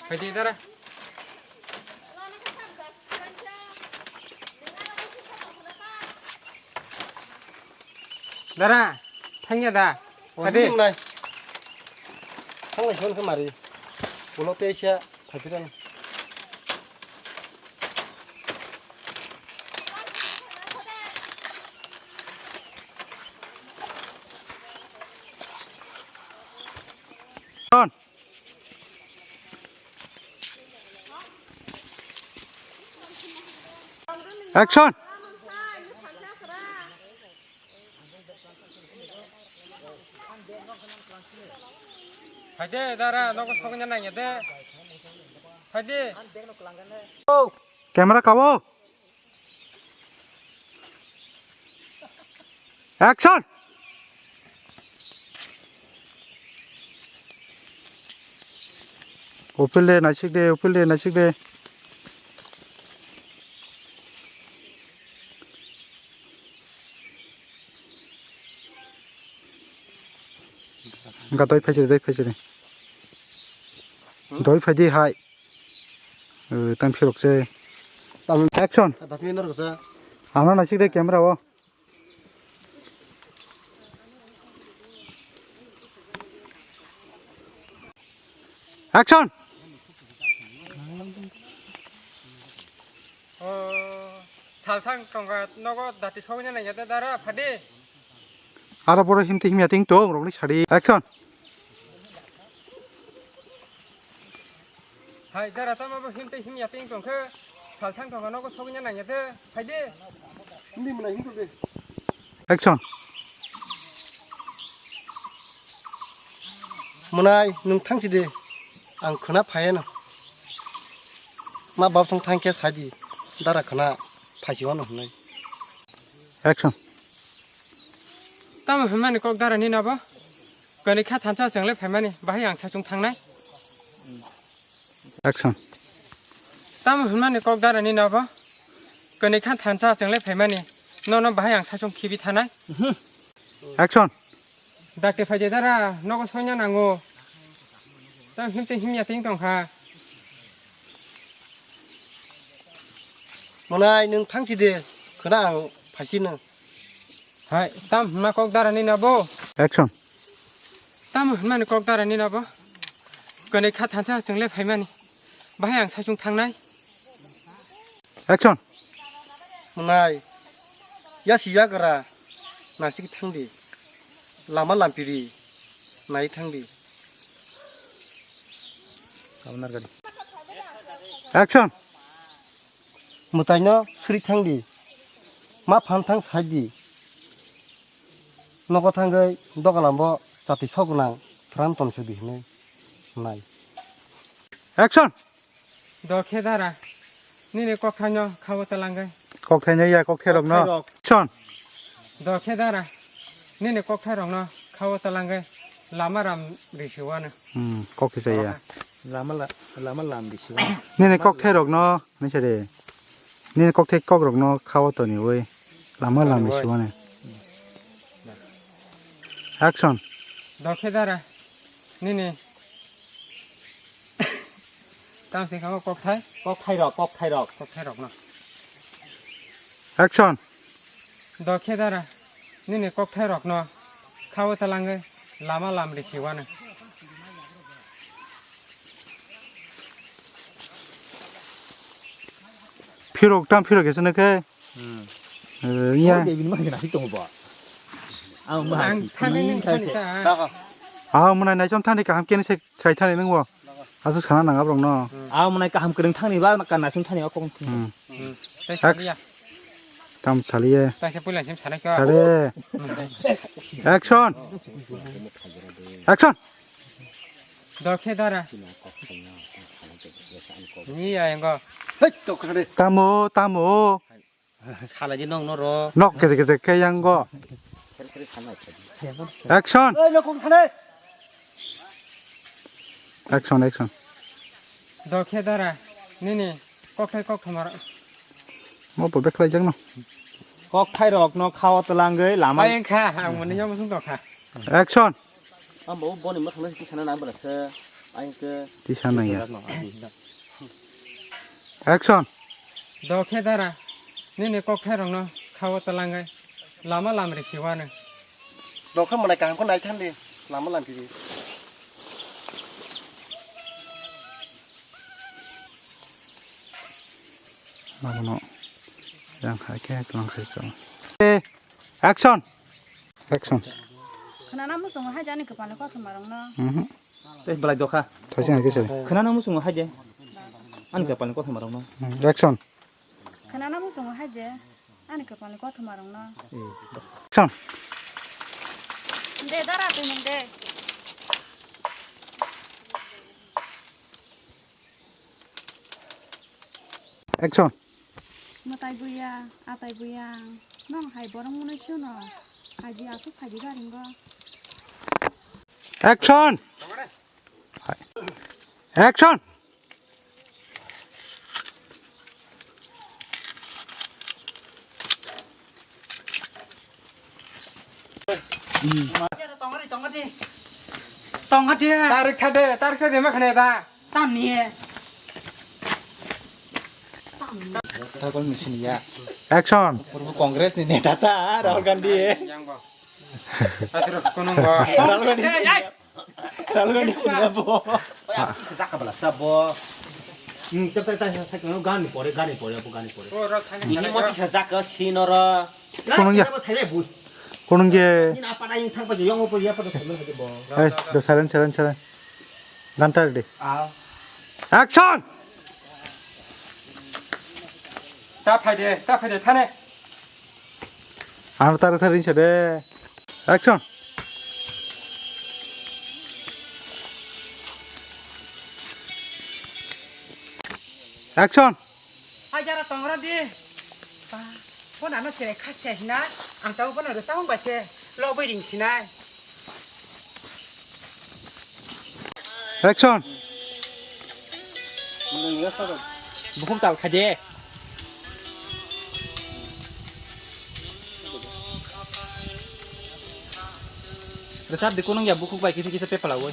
Phaidi dara. Dara, thangya da. Phaidi. Nai. Thanglai sona khe mari. Ulo tei sia phaipirano. Action. Phaidi dara, nogo sogwina nangya de. Phaidi. Camera kabo. Action. Upil de, naisik de, upil de, naisik de. Ga doi phaidi, doi phaidi. Doi phaidi hai. Eh, tang phirok se. Action. Ano naisik de camera o. Action. Oh, salsang tongkha nogo dati sogwina nangya de dara phaidi. Aro boro himti himya ting tong rokni sadi. Action. Hai, dara tamo bo himtwi himya ting tongkhe, salsang tongkha nogo sogwina nangya de, phaidi. Hindi mwnai himtwi de. Action. Mwnai, nwng thangsi de, ang khwna phaiya no. Ma bab song thangkhe saidi, dara khwna phaisi wano hwnwi. Action. Tamo hwnmani kok dara nini abo? Kani kha thansa chwng le phaimani, bahai ang sachung thangnai. Action. Tamo hwnmani kok dara nini abo? Kani kha thansa chwng le phaimani, nono bahai ang sachung khibi thanai. Action. Dakti phaidi dara, nogo soina nango. Tamo himtwi himya ting tongkha. Mwnai, nwng thangsi de, khwna ang phaisino. Hai, tam hwnma kok dara nini abo? Action. Tam hwnmani kok dara nini abo? Kani kha thansa chwng le phaimani. Bahai ang sachung thangnai. Action. Mwnai, yasi yagra, nasik thangdi. Lama lampiri, nai thangdi. Action. Mwtaino suri thangdi, ma phan thang saidi, nogo thangwi dogalambo chati sogwnang pran tonsodi hwnwi nai. Action. Dokhe dara, nini kokthaino khawo talangwi. Kokthaino ya kokthairokno. Kokthairok. Action. Dokhe dara, nini kokthairokno khawo talangwi lama ram risiwano. Hmm, kok kisa ya. Lama la-, lama lam risiwano. Nini kokthairokno. Nini sade, nini kokthai kokrokno khawo toniwi lama lamwi siwani. Action. Dokhe dara, nini. Tamo se kamo kokthai? Kokthai rok, kokthai rok. Kokthai rokno. Action. Dokhe dara, nini kokthai rokno khawo talangwi lama lamri siwano. Phirok tam phirok khe swnwi khe. Hmm. Eh, iya. Oke, bini maha nasi tongo ba. Ang maha. Ang thani ning thani ta. Ah, mwnai naichom thani kaham khe se khai thani nang bo. Aswk sana nang aborok no. Ah, mwnai kaham kwrwng thani ba ka naichom thani o kong. Hmm. Hmm. Tei saliya. Tam saliye. Tei se puila sim sanai kho. Sale. Action. Action. Dokhe dara. Ni ya engo. Hei, to khare. Tamo, tamo. Salai di nong no ro. Nok kete kete ke yang go. Action. Oi, no kong thane. Action, action. Dokhe dara, nini kokthai kok thamar. Mo bo beklai jang no. Kokthai rok no khao twlangwi lama. Ai kha, ang mani nyam sung dokha. Action. Ang bo boni mo thangna tisa na nang bala se. Ai ke. Tisa nang ya. Action. Dokhe dara, nini kokthai rok no khao twlangwi lama lamri khiwano. Dokhe mwnai kaham khe nai thandi, lama lamri di. Abono yang hai khe tlang khai chwng. Eh, action. Action. Khwnana muchungo hai jani kwpalni kothoma rokno. Mhm. Tei belai dokha. Thaising hai khe sari. Khwnana muchungo hai de. Ani kwpalni kothoma rokno. Hmm, action. Khwnana muchungo hai de. Ani kwpalni kothoma rokno. Action. De dara twi nung de. Action. Mwtai buya, atai buya, nong hai borok mwnwi sino, haji aswk phaidi garingo. Action! Action! Tonga di, tonga di. Tonga di. Tarik thade, tarik thade ma khane da. Tamni. Tamni. Takol ni sini ya. Action. Purbo Congress ni neta ta Rahul Gandhi. Yang bo. Atur kono bo. Rahul Gandhi. Hey, hey. Rahul Gandhi ni bo. Oya, kisa jaka bala sa bo. Hmm, tak tak tak tak gani pore, gani pore, apa gani pore. Oh, rak thani. Ini mau kisa jaka sinoro. Kono ya? Kono ya? Ini apa dah yang thang pa yang apa ya pada sana aja bo. Eh, the silent, silent, silent. Gantar de. Ah. Action! Ta phai de, ta phai de, thane. Ano tar tar insa de. Action. Action. Ai jara tongra di. Ba, phone ano sere kha se hina, ang tamo phone ro samung bai se lobwi ring sinai. Action. Bukhum tal kha de. Rwchap di kunung ya bukhuk bai kisa kisa pepala oi.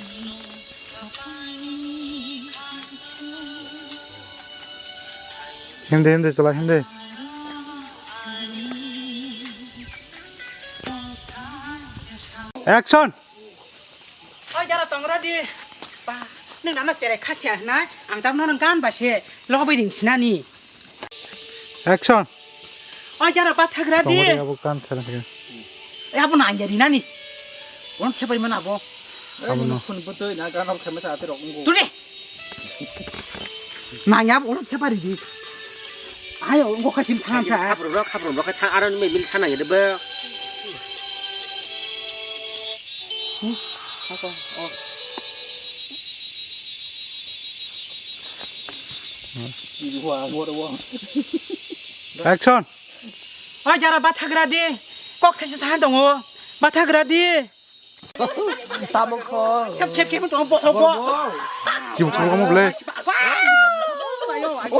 Hindi, hindi, chala hindi. Action! Oi, jara tongra di. Ba, nung nana serai khasia hwnai, ang tamo nung gan ba se lobwi ring sinani. Action. Oi, jara bathagra di. Tongra abo kan thara thara. Eh, abo nang ya rinani. Won khebai mana abo. Abo no. Phone botoi na gan abo khamai sa ate rok ngo. Tuli. Nang ya abo won khebai ri di. Ayo, ngo kachim thang tha. Khabro rok, khabro rok kha thang aron me mil thana ya de ba. Hmm, ako, oh. Action. Oi, jara bathagra di. Kok thaisa sahan tongo. Bathagra di. Tabuk kho. Sab khep khep tongo, bo, bo. Kibo chukromo ble. Ayo, ayo, ayo.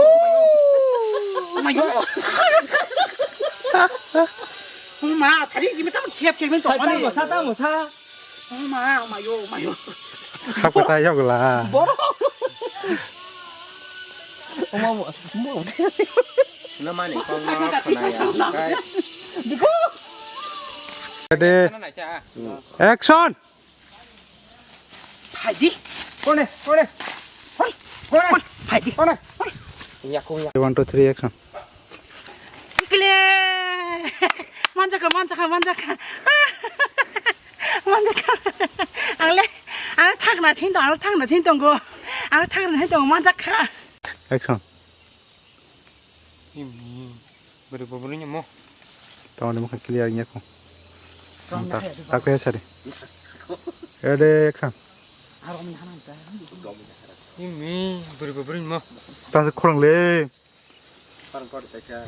Mayo. Ma, thari kimi tam khep khep tongo. Tamo sa, tamo sa. Oma, oma yo, oma yo. Khap kata yok la. Borok. Oma, oma. Na mani kong na khana ya. Kai. Diko. Ready. Action. Phaidi. Kone, kone. Hoi. Kone. Hoi. Phaidi. Kone. Hoi. Yakung yak. One, two, three, action. Ikle. Manjaka, manjaka, manjaka. Manjaka. Angle, ang thakna thin tong, ang thakna thin tongo. Ang thakna thin tongo, manjaka. Action. Ini, beri bobori nyemo. Tong ni mukha clear nyako. Tak, tak ya sari. Ede, action. Ini, beri bobori nyemo. Tang khorang le. Parang kor kaisa.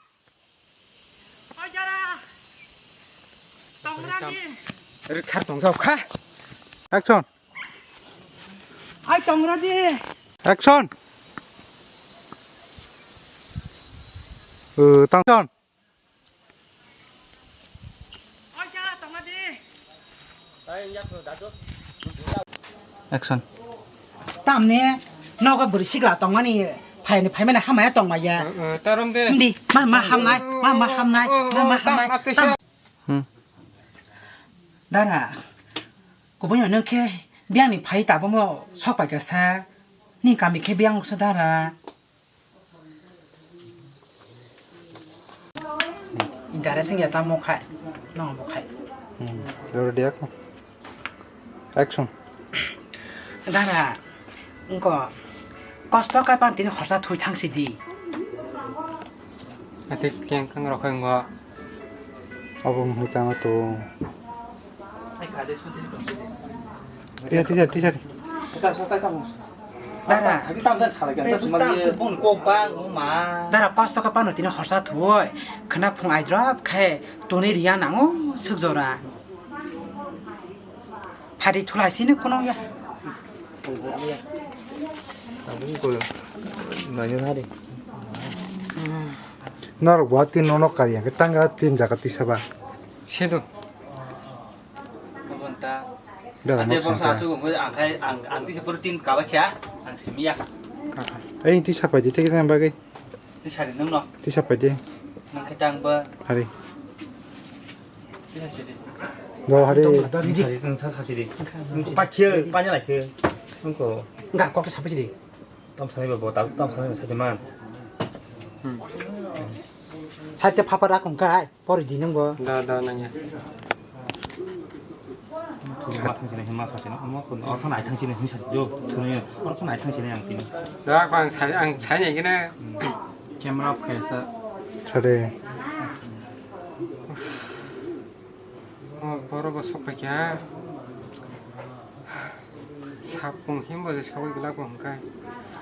Oi, jara. Tongra di. Rithar tongsa kha. Action. Ai, tongra di. Action. Uh, tang. Action. Tamni nogo bwrwi sikla tongmani phaini phaimani hamaya tongmaya. Tarom de. Hindi, ma, ma hamnai, ma, ma hamnai, ma, ma hamnai. Hmm. Dara, kubui no nung khe biyang ni phai tabamo sok pai kha sa. Ni kami khe biyang sa dara. Interesting ya tamo khai. No bo khai. Hmm. Doro dia ko. Action. Dara, engko kosto kai pan tini horsa thui thang sidi. Ate keng kang rokhe ngo. Abo mui tama to. Iya, teacher, teacher. Dara. Dara, kosto ka pano tini horsa thuoi. Khna phung aidrop khe tuni riya nango suk jora. Phadi thulai sini kunung ya. Abo ko nanya hari. Norok bo tin nono kari hwnkhe tanga tin jaga tisa ba. Sedo. Abonta. Dara ate nok boksa sangka. Asuk ang khai ang ang tisa pura tin kaba kya ang simiya. Ei tisa pai di teke tang bagwi. Tisa ri nung no. Tisa pai di. Nang khai tang ba. Hari. Tisa sidi. Do hari. Tisa sidi tang sa sidi. Pakhe panya lai khe. Nungko. Enggak kok sapai sidi. Tam sanai ba bo tam tam sanai sa de man. Saite phapa rakong kai pori di nang bo. Da da nang ya. Ma thang sini ma sa sini ma kun or phone ai thang sini hin sa jo thuni or phone ai thang sini ang tini. Da ko ang sai ang sai ni gina. Camera off khe sa. Sare. Oh, boro bo sok pai kha. Sapung himbo je sogwi glak bo hwnkhai.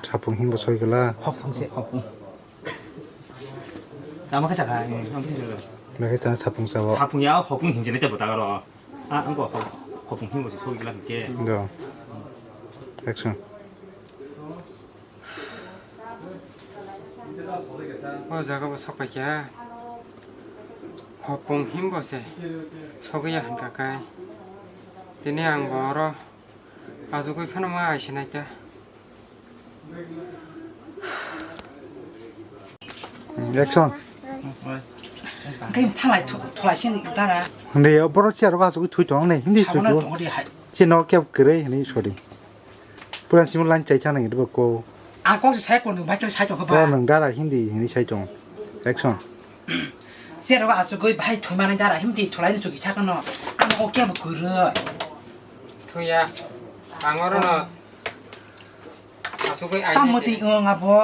Sapung himbo sogwi glak. Hopung se hopung. Tamo khe sakha, eh, hopung se. Nakhe chang sapung sabo. Sapung ya hopung hinjene te botagaro. Ah, angko hop-, hopung himbo se sogwi glak ke. Do. Action. O jaga bo sok pai kha. Hopung himbo se sogwi ya hwnka kai. Tini ang bo oro achugwi phano ma ai sinai ta. Action. Hwnkhe thalai thu-, thulai sin dara. Hindi, o borok chair o achugwi thui tong nai, hindi Sabono thui tong. Tong di hai. Chini o kebo kwrwi hwnwi sori. Puran simi line chai thani rwkho. Ang kok se sai kono, bai khe sai tong kha ba. Bo nwng dara hindi hwnwi sai tong. Action. Chair o achugwi bai thwi mani dara hindi thulai ni chukhi sakano. Ang o kebo kwrwi. Thuya. Ang oro no. Achugwi ai. Tamo nai twi chini. Wng abo.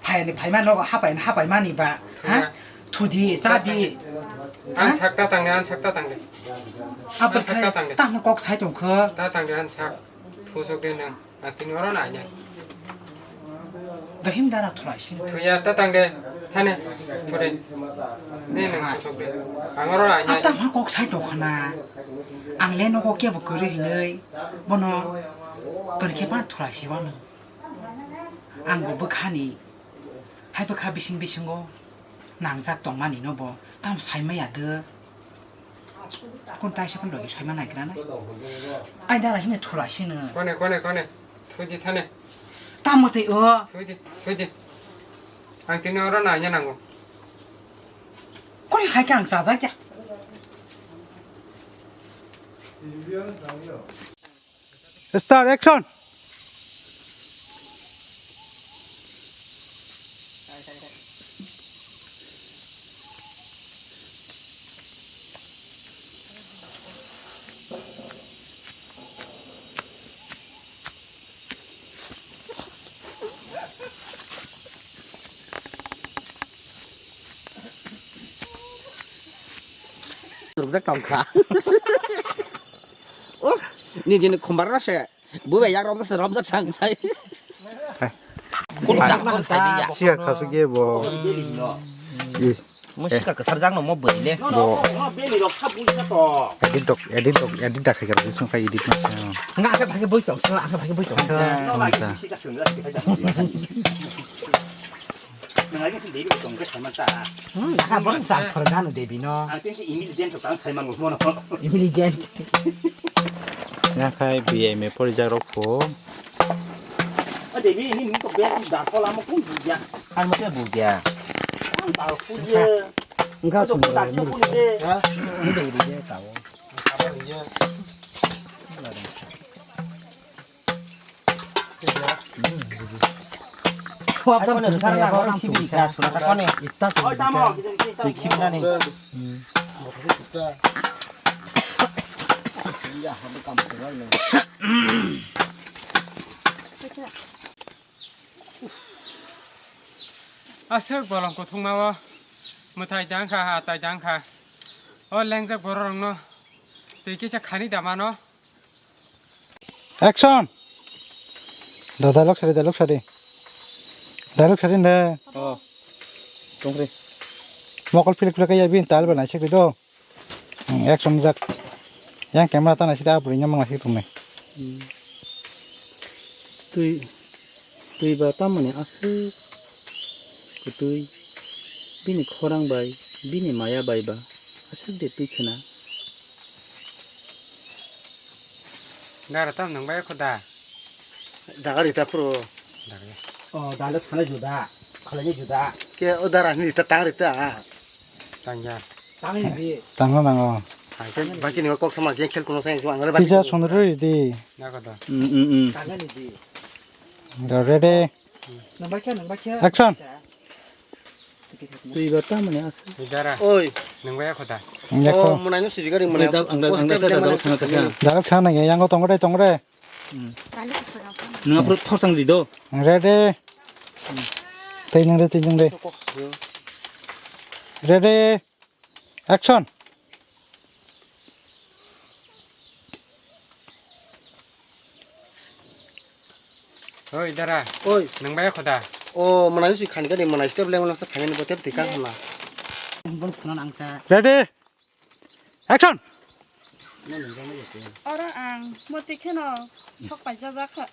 Phaini phaima nogo hapai hapai mani ba. Ha? Thuya. Thudi, chadi. Ang ha? Sak ta tangde, ang sak ta tangde. Abo ang sak khai ta tangde. Tamo kok sai tong kho. Ta tangde ang sak. Thusok de nang. Ang tini oro nai nai. Dohim dara thulai sin. Thuya ta tangde. Thane. Thude. Ne nang thusok de. Ang oro nai nai. Ata ma kok sai tong khana. Ang le nogo kebo kwrwi hinwi. Bono. Kwrwi khe ba thulai si bono. Ang bo bwkhani, hai bwkha bising bisingo nangjak tongmani no bo tamo sai maya de. Kon taisa phano logi sai ma naigra nai. Ai dara hini thulai sino. Kone, kone, kone. Thudi thane. Tamo tei o. Thudi, thudi. Ang tini oro nanya nango. Kone hai khe ang chajak ya. Start, action. Rwjak tong kha. Oh, nini khumbar rw se. Bo bai yak romjak se romjak sang sai. Siya khasuk ye bo. Ih. Mo sika kwsar jak no mo bwrwi le. Bo. Edit dok, edit dok, edit da khai kha, sung khai edit ma. Nga asa phage boi tong sa, asa phage boi tong sa. Tong sa. Nang ai se Devi tong ke saman ta. Hmm, aka borok sa phar gano Devi no. Ang tin se Emily Jane to tang sai mango mono. Emily Jane. Nga khai B M A pori jak rok pho. A Devi ini nung to bag da ko lama kun buja. Kan mo te buja. Kan ta ku ye. Engka sum da ku ni de. Ha? Ni de de de ta wo. Apa ye? Khuap dam kone thar na, orang khibi ka suna ta kone. Itta suna ta. Khibi na ni. Aswk bolong kuthungma o mwtai tang kha, ha tai tang kha. O lengjak borok rokno twi kisa khani da mano. Action! Da dialogue sari, dialogue sari. Dialogue sari ne. Oh. Tongri. Mokol philik philik ya bin tal banai sikri do. Hmm, action jak. Yang camera ta nai sikri apuri nyamang nai sikri tumne. Hmm. Twi, twi ba tamani aswk kwtwi. Bini khorang bai, bini maya bai ba aswk de twi khena. Dara tam nang bai kho da. Daga rita phuru. Daga. O dale khana juda, khalai juda. Ke o dara ni ta tang rita. Tangya. Tang ni di. Tangna nango. Hai ke baki ni kok sama je khel kuno sai ang le baki. Pizza sonro di. Na kho da. Mm mm mm. Tang ni di. Ready. Nang bakhe, nang bakhe. Action. Twi ba ta mane ase. Idara. Oi. Nang bai kho da. Ang yakho. O, mwnai no siri gari mwnai. Ang da, ang da, ang da, sa da, da, sa da, sa da. Direct sana ya, yang ko tongre, tongre. Hmm. Nang apro thor sang di do. Ready. Tei nang re, tei nang re. Ready. Action. Oi, dara. Oi. Nang bai kho da. O, mwnai si khan gani mwnai step le mwnai sa phangani bo tep tikang hana. Bon khuna nang sa. Ready. Action. Oro ang moti kheno sok paijak kha.